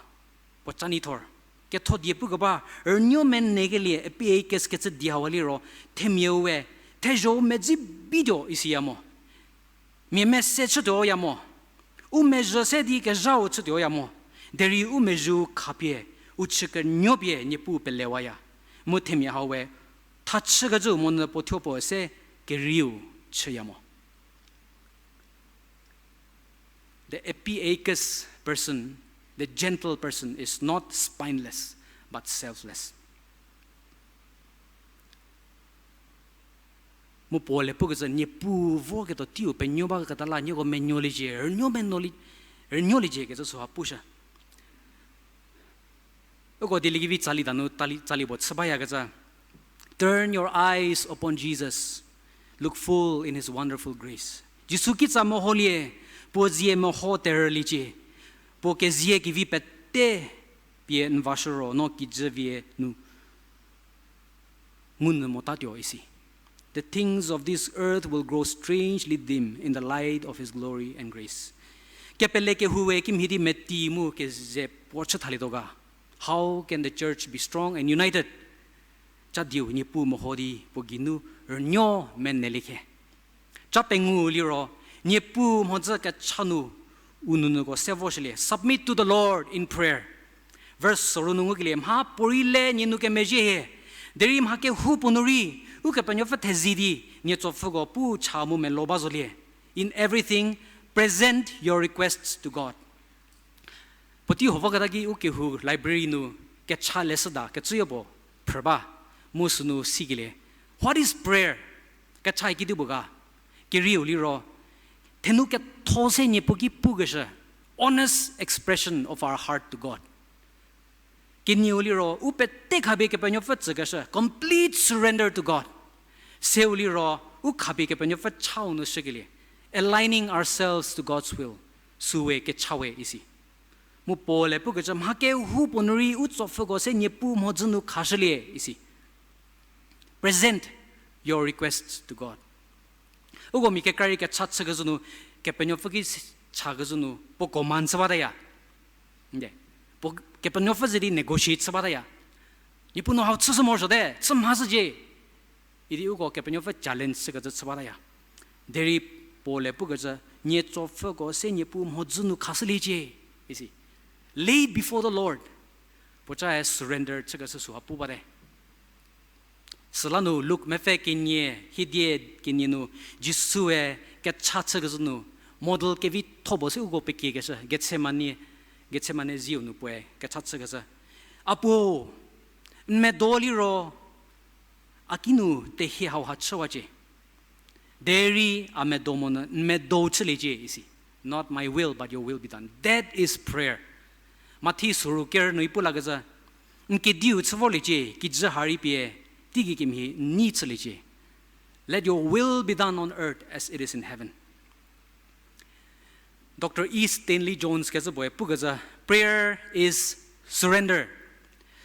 puo ca neithor. Ketho die pukeba, rünuo menekelie, apiakes kecü die hauha liro, themiau we, thezho-u medzi bituo isiya mo. Mia mese chütuoya mo. U mezhü se di kezhau chütuoya mo. Derei u mezhü-u khapie, u chü kenuopie Niepuu pelewaya. Mu themia hau we, thachükecü monyü puo thuo puo se kerieu chüya mo. The apiakes person, the gentle person is not spineless, but selfless. Mu Paul-e pukecü, Niepuu voketuo teiu penuo baketa la nieko menuoliecie, rünuo menuoli-, rünuoliecie kecü süha pushü. Uko dieliekevi tsali danu, tali, tsali puo chü bayakecü. Turn your eyes upon Jesus. Look full in his wonderful grace. Jisu kitsa meholie, puo zie meho terüliecie, puo kezie kevi pete pie n vashü ro no kijü vie nu ngunyü motatuo isi. The things of this earth will grow strangely dim in the light of his glory and grace. Kepele kehou we kimhie di meti mu keze puo chü thalietuo ga. How can the church be strong and united? Cha dieu Niepuu meho di puo geinu rünuo meneliekhe. Cha pengou liro, Niepuu mhodzü kecha nu u nounyüko se voshülie. Submit to the Lord in prayer. Verse soru nu ngukelie, mhapuorei le nie nou kemezhie hie. Derei mha kehoupuo nu rei, Ukepenuopfü thezi di, nie tsopfhüko pu cha mu melo ba zolie. In everything, present your requests to God. Puotei ho voketa ki u kehou library nu kecha leshüda kecüyo puo phrü ba, mu sünu sikelie, What is prayer? Kecha kedipuo ga? Kerieu liro, thenu ketho se Niepuu ki pukeshü, honest expression of our heart to God. Kenieu liro, u pete khapie Kepenuopfü tsükeshü, complete surrender to God. Seu liro, u khapie Kepenuopfü chau nu shükelie, aligning ourselves to God's will. Süwe kecha we isi. Mu Paul-e pukecü mha kehoupuo nu rei u tsopfhüko se Niepuu mhodzü nu khashülie isi. Present your requests to God. Uko mia kekra rei kecha chükezhü nu, Kepenuopfü ki s-, chakezhü nu, puo command chü bataya. Nde. Puo Kepenuopfü ze di negotiate chü bataya. Niepuu no hau chüshü morosuote, chü mhashücie. Idi uko Kepenuopfü challenge chükecü chü bataya. Derei Paul-e pukecü, nie tsopfhüko se Niepuu mhodzü nu khashüliecie isi. Lay before the Lord. Puocae surrender chükeshü süha pu bate. Süla nu Luk mepfü kenie, hiedie kenie nu Jisue kecha chükeshü nu model kevitho puo se uko pekiekeshü, Gethsemane, Gethsemane zieu nu puoe kecha chükeshü. Apuo, n medo liro, a kinu tehie hauha chüwacie. Derei a medo monyü n medo chüliecie isi. Not my will, but your will be done. That is prayer. Mathi soru ker nu ipu lakecü, n kediu chü vorliecie, kijü ha rei pie, teigei kemhie n nei chüliecie. Let your will be done on earth as it is in heaven. Doctor E Stanley Jones kecü puoe pukecü, prayer is surrender.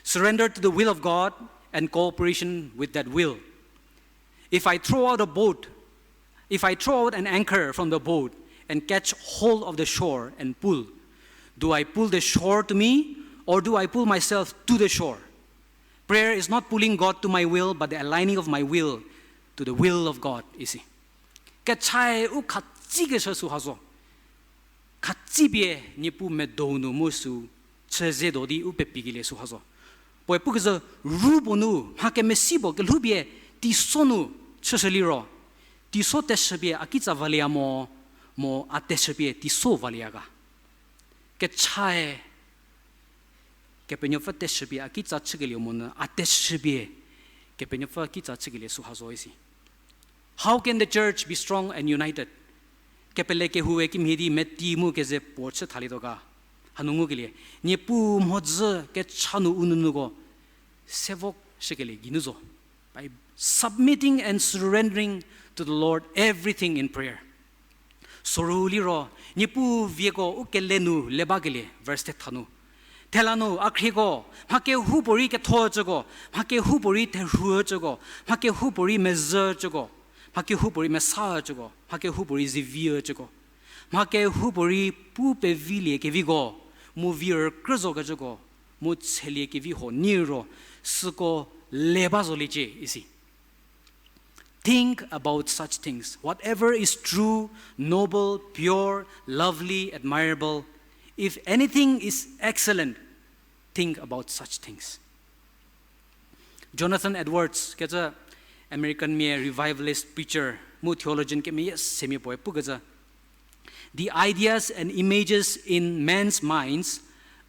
Surrender to the will of God and cooperation with that will. If I throw out a boat, if I throw out an anchor from the boat and catch hold of the shore and pull, do I pull the shore to me or do I pull myself to the shore? Prayer is not pulling God to my will, but the aligning of my will to the will of God, isi. Kechae u khatsikeshü süha zo. Khatsipie Niepuu medo nu mu sü chü ze do di u pepikelie süha zo. Puoe pukecü ru puo nu mha kemesi puo kelhoupie teiso nu chüshü liro, teiso teshüpie a kitsa valieya mo, mo a teshüpie teiso valieya ga? Kechae Kepenuopfü teshüpie a kitsa chükelieu monyü a teshüpie Kepenuopfü kitsa chükelie süha zo isi. How can the church be strong and united? Kepele kehoue kimhie di meti mu keze puo chü thalietuo ga? Hanu ngukelie, Niepuu mhodzü kecha nu u nounyüko se voshükelie geinu zo. By submitting and surrendering to the Lord everything in prayer. Soru liro, Niepuu vieko u kele nu le bakelie, verse thetha nu. Thela nu, a khrieko, mha kehoupuorei ketho cüko, mha kehoupuorei therhu cüko, mha kehoupuorei mezhü cüko, mha kehoupuorei mesa cüko, mha kehoupuorei zivi cüko, mha kehoupuorei pu pevilie keviko, mu vi rükrü zokecüko, mu tshelie kevi huo niro, süko le ba zoliecie isi. Think about such things. Whatever is true, noble, pure, lovely, admirable, if anything is excellent, think about such things. Jonathan Edwards, kecü American mia revivalist preacher mu theologian kemeyie semia puoe pukecü, The ideas and images in men's minds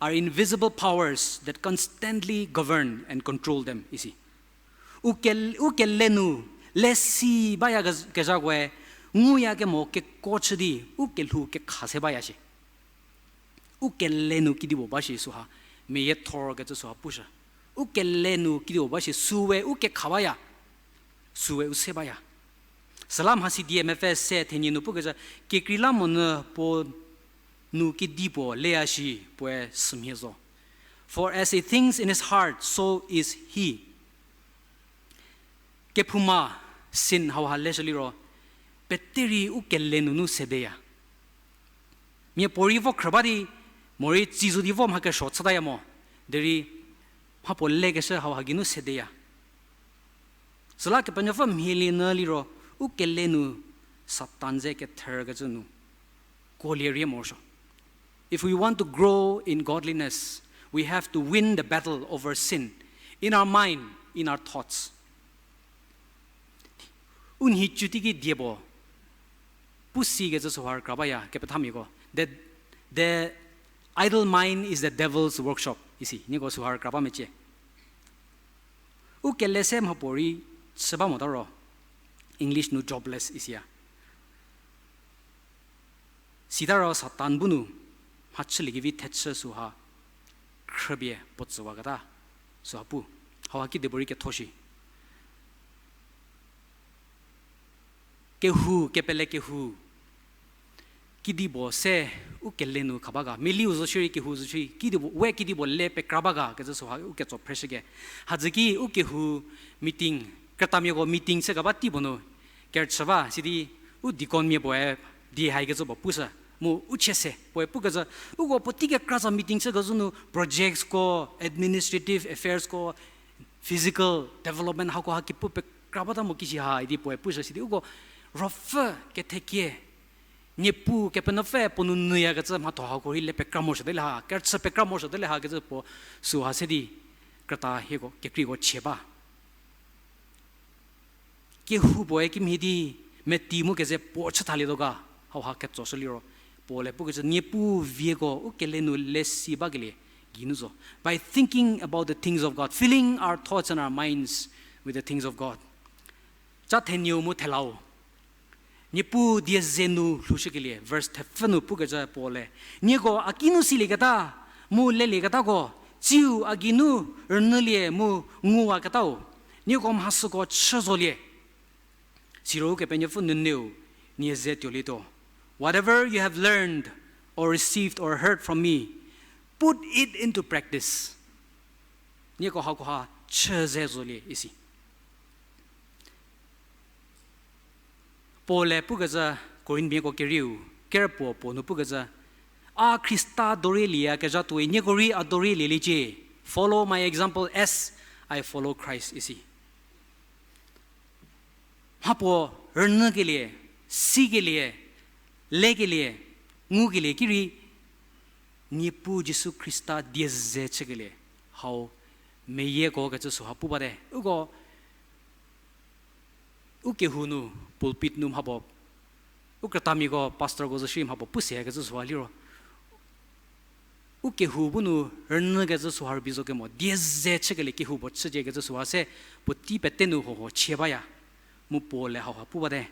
are invisible powers that constantly govern and control them, isi. U ke-, u kele nu lesi baya kez-, kezhakoe, nguyakemo keko chü di, u kelhou kekha se baya shie. U kele nu kedipuo ba shie süha, meyiethor kecü süha pushü. U kele nu kedipuo ba shie süwe u kekha baya, süwe u se baya. Süla mhasi die mepfü se thenie nu pukecü, kekreilamonyü puo nu kedipuo leya shi, puoe sümhie zo. For as he thinks in his heart, so is he. Kephouma, sin hauha leshü liro, peterei u kele nunu sedeya. Miapuorei vo khrü ba di, morei tsi zo di vo mha kesuo chütaya mo, derei mhapuo lekeshü hauha geinu sedeya. Süla Kepenuopfü mhielie nyü liro, u kele nu Satan ze ketherkecü nu kuolie rie morosuo. If we want to grow in godliness, we have to win the battle over sin in our mind, in our thoughts. U nhicu teiki die puo pu sikecü süha rükra baya kepethamiako. The, the idle mind is the devil's workshop, isi nieko süha rükra ba mecie. U kele se mhapuorei chü ba mota ro, English nu jobless isiya. Sita ro Satan bu nu mhachüliekevi thechü süha khrüpie puo tsüwaketa süha pu. Hauha kidipuorei ketho shi. Kehou, kepele kehou. Kidipuo se u kele nu kha ba ga. Meliu zo shierei kehou zo shierei. Kidipuo, we kidipuo le pekra ba ga kecü süha u ketso phreshü ke. Hadzü ki u kehou meeting, krütamiako meeting chü keba tei puo nu kerüchü ba, sidi u deaconmia puoe die haikecü puo pushü. Mu u chie se puoe pukecü, uko puotei kekra za meeting chükezhü nu projectsko, administrative affairsko, physical development hakoha kepu pekra bata mo kisi ha idi puoe pushü sidi uko ruopfü kethekie, Niepuu Kepenuopfü puo nu nyüyakecü mhatho hako rei le pekra morosuote le ha, kerüchü pekra morosuote le ha kecü puo süha se di krüta hieko, kekreiko chie ba. Kehou puoe kimhie di meti mu keze puo chü thalietuo ga, hauha ketsoshü liro. Paul-e pukecü Niepuu vieko u kele nu lesi bakelie geinu zo. By thinking about the things of God, filling our thoughts and our minds with the things of God. Ca thenieu mu thelau. Niepuu die ze nu lhoushükelie, verse thepfü nu pukecü Paul-e, nieko a kinu silieketa, mu lelieketako, tsiu a geinu rünyülie mu nguwaketau, nieko mhasüko chü zolie. Siro Ukepenuopfü nuneu nie ze tuolietuo. Whatever you have learned or received or heard from me, put it into practice. Nieko hakoha chü ze zolie isi. Paul-e pukecü Korinthmiako kerieu, kerpuo puo nu pukecü, a Khrista doreliyakezha tuoi nieko rei a dorelieliecie. Follow my example as I follow Christ isi. Mhapuo rünyükelie, sikelie, lekelie, ngukelie ki rei, Niepuu Jisu Khrista die ze chükelie, hau meyieko kecü süha pu bate. Uko, u kehou nu, pulpit nu mhapuo, u krütamiako, pastorko zo shierei mhapuo pu sekecü süha liro. U kehou bu nu rünyükecü süha rübei zo kemo, die ze chükelie kehou puo chüciekecü süha se, puotei pete nu hoho chie baya, mu Paul-e hauha pu bate.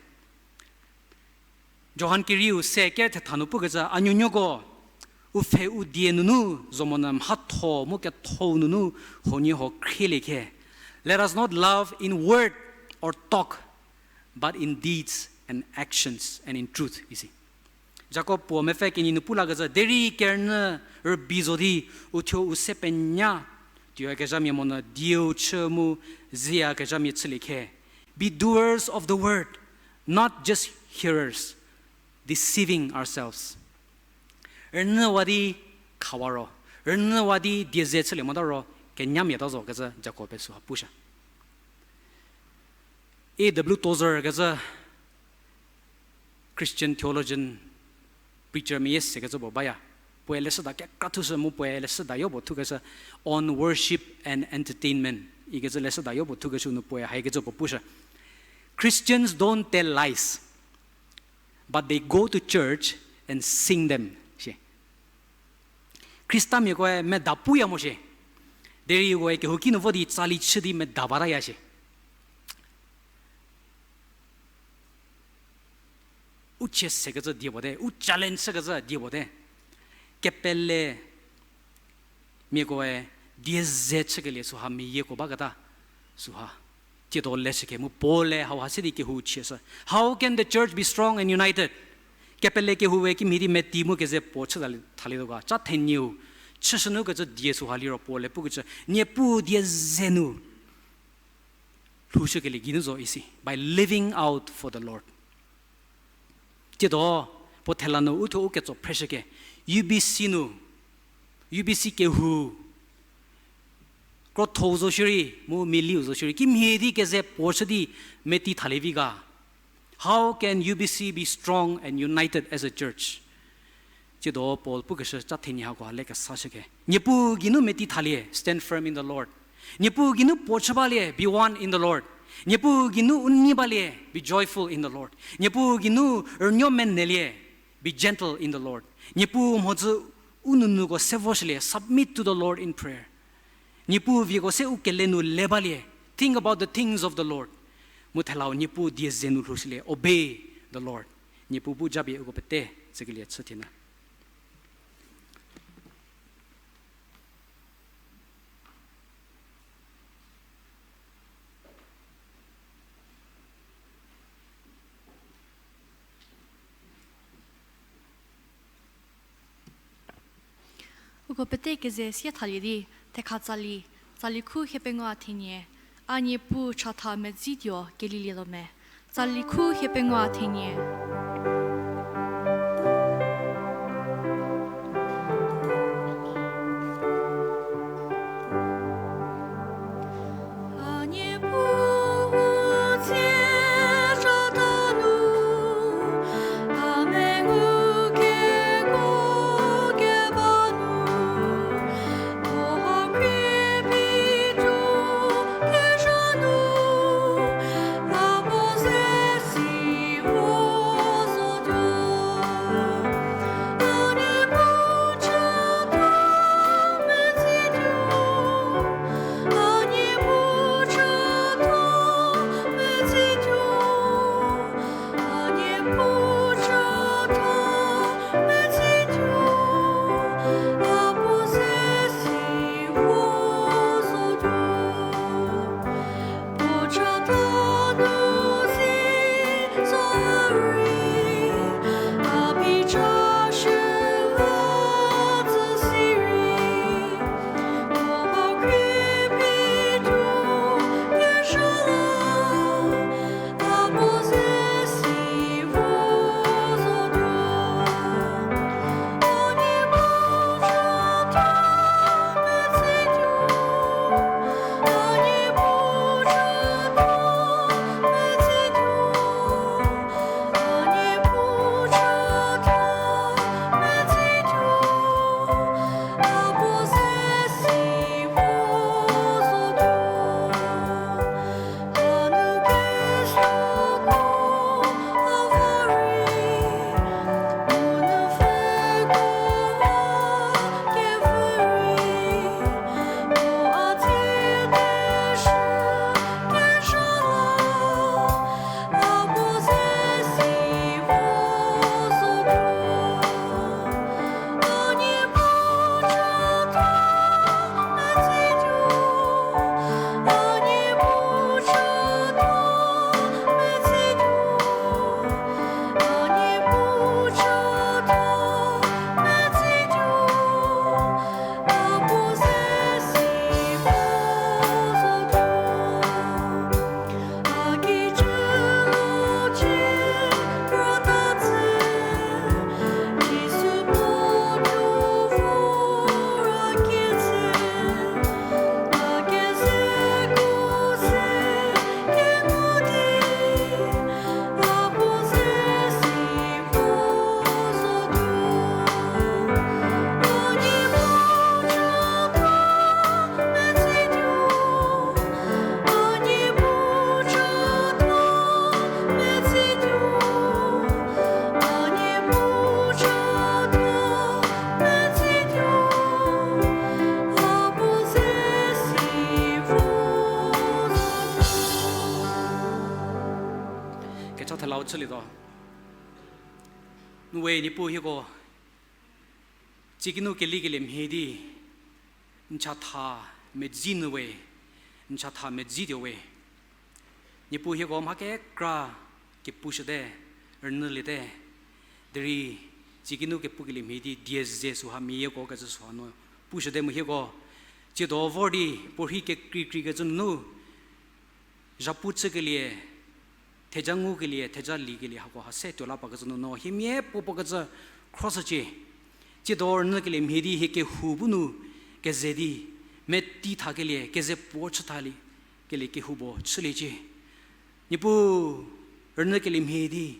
Johan kerieu se ker thetha nu pukecü, a nuonuoko, u pfhe u die nunu, zomonyü mhatho mu kethou nunu, huonie ho khrielie khe. Let us not love in word or talk, but in deeds and actions and in truth, isi. Jakob puo mepfü kenie nu pu lakecü, derei kerünyü rübei zo di, uthuo u se penya, tuoyakezhamia monyü dieu chü mu zeyakezhamia chülie khe. Be doers of the word, not just hearers, deceiving ourselves. Rünyüwa di khawa ro, rünyüwa di die ze chülie mota ro, kenyamia ta zo kecü Jakob-e süha pushü. A W Tozer kecü Christian theologian, preacher meyie sekecü puo baya. Puoe leshüda kekra thushü mu puoe leshüda yopuo thukeshü On Worship and Entertainment ikecü leshüda yopuo thukeshü nu puoe haikecü puo pushü. Christians don't tell lies, but they go to church and sing them, shi. Khristamiakoe meda puya mo shi. Derei ukoe kehou kinu vo di tsali chü di meda bataya shi. U chie sekecü die puo te, u challenge chükecü die puo te. Kepele miakoe die ze chükelie süha meyieko baketa süha. Tsiedo leshüke mu Paul-e hauha se di kehou chieshü. How can the church be strong and united? Kepele kehou we kimhie di meti mu keze puo chü thalie, thalietuo ga. Cha thenieu, chüshünu kecü die süha liro Paul-e pukecü, Niepuu die ze nu lhoushükelie geinu zo isi, by living out for the Lord. Tsiedo, puo thela nu uthuo u ketso phreshüke, U B C nu, U B C kehou, krotho-u zo shierei, mu miliu zo shierei, kimhie di keze puo chü di meti thalie vi ga. How can U B C be strong and united as a church? Tsiedo Paul pukeshü cha thenie hako ha le kesashüke. Niepuu geinu meti thalie, stand firm in the Lord. Niepuu geinu puo chü balie, be one in the Lord. Niepuu geinu u nei balie, be joyful in the Lord. Niepuu geinu rünuo menelie, be gentle in the Lord. Niepuu mhodzü u nounyüko se voshülie, submit to the Lord in prayer. Niepuu vieko se u kele nu le balie, think about the things of the Lord. Mu thelau Niepuu die ze nu lhoushülie, obey the Lord. Niepuu bu japie uko pete tsükelie chü thienyü. Uko pete keze sie thalie di, thekha tsali, tsali khu hiepengou a thenie, A Niepuu chatha medzituo kelilietuo me. Tsali khu hiepengou a thenie. Kecha thelau chülietuo. N we Niepuu hieko, tsie kinu kelikelie mhie di, n chatha medzi nu we, n chatha medzituo we. Niepuu hieko mha kekra kepushüte, rünyüliete. Derei, sikinu kepukelie mhie di die ze süha mia yieko kecü süha no pushüte mu hieko, tsiedo vor di, puorhi kekreikreikecü nunu, zhapu chükelie, theja ngukelie, theja liekelie hako ha se tuo la pakecü nunu, hie mia puo puo kecü khroshücie. Tsiedo rünyükelie mhie di hie kehou bu nu keze di, meti thakelie, keze puo chü thalie, kelie kehoupuo chüliecie. Niepuu, rünyükelie mhie di,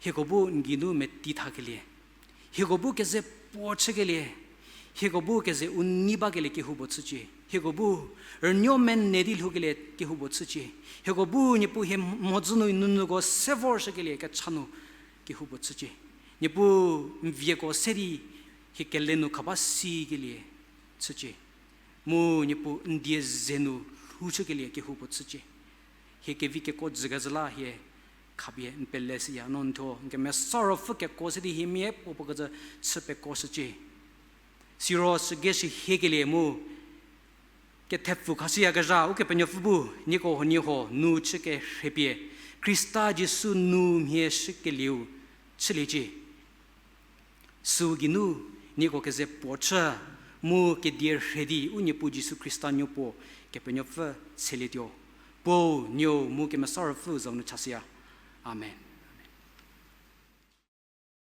hieko bu n geinu meti thakelie, hieko bu keze puo chükelie, hieko bu keze u nei bakelie kehoupuo chücie. Hieko bu rünuo mene di lhoukelie kehoupuo chücie. Hieko bu Niepuu hie mhodzü nu nunuko se vorshükelie kecha nu kehoupuo chücie. Niepuu n vieko se di hie kele nu khaba sikelie chücie. Mu Niepuu n die ze nu lhouchükelie kehoupuo chücie. Hie kevi kekuo jükezhü la hie khapie n pele shüya, no n thuo n Kemesa Ruopfü kekuo se di hie mia puo puo kecü chü pekuoshücie. Siro sügei shühiekelie mu kethepfu khashüyakezha Ukepenuopfü bu nieko huoniehuo nu chü kerhepie, Khrista Jisu nu mhie shükelieu chüliecie. Süu geinu nieko keze puo chü mu kedie rhe di u Niepuu Jisu Khrista nuo puo Kepenuopfü selietuo. Puo, Nuou mu Kemesa Ruopfü za nu chashüya. Amen.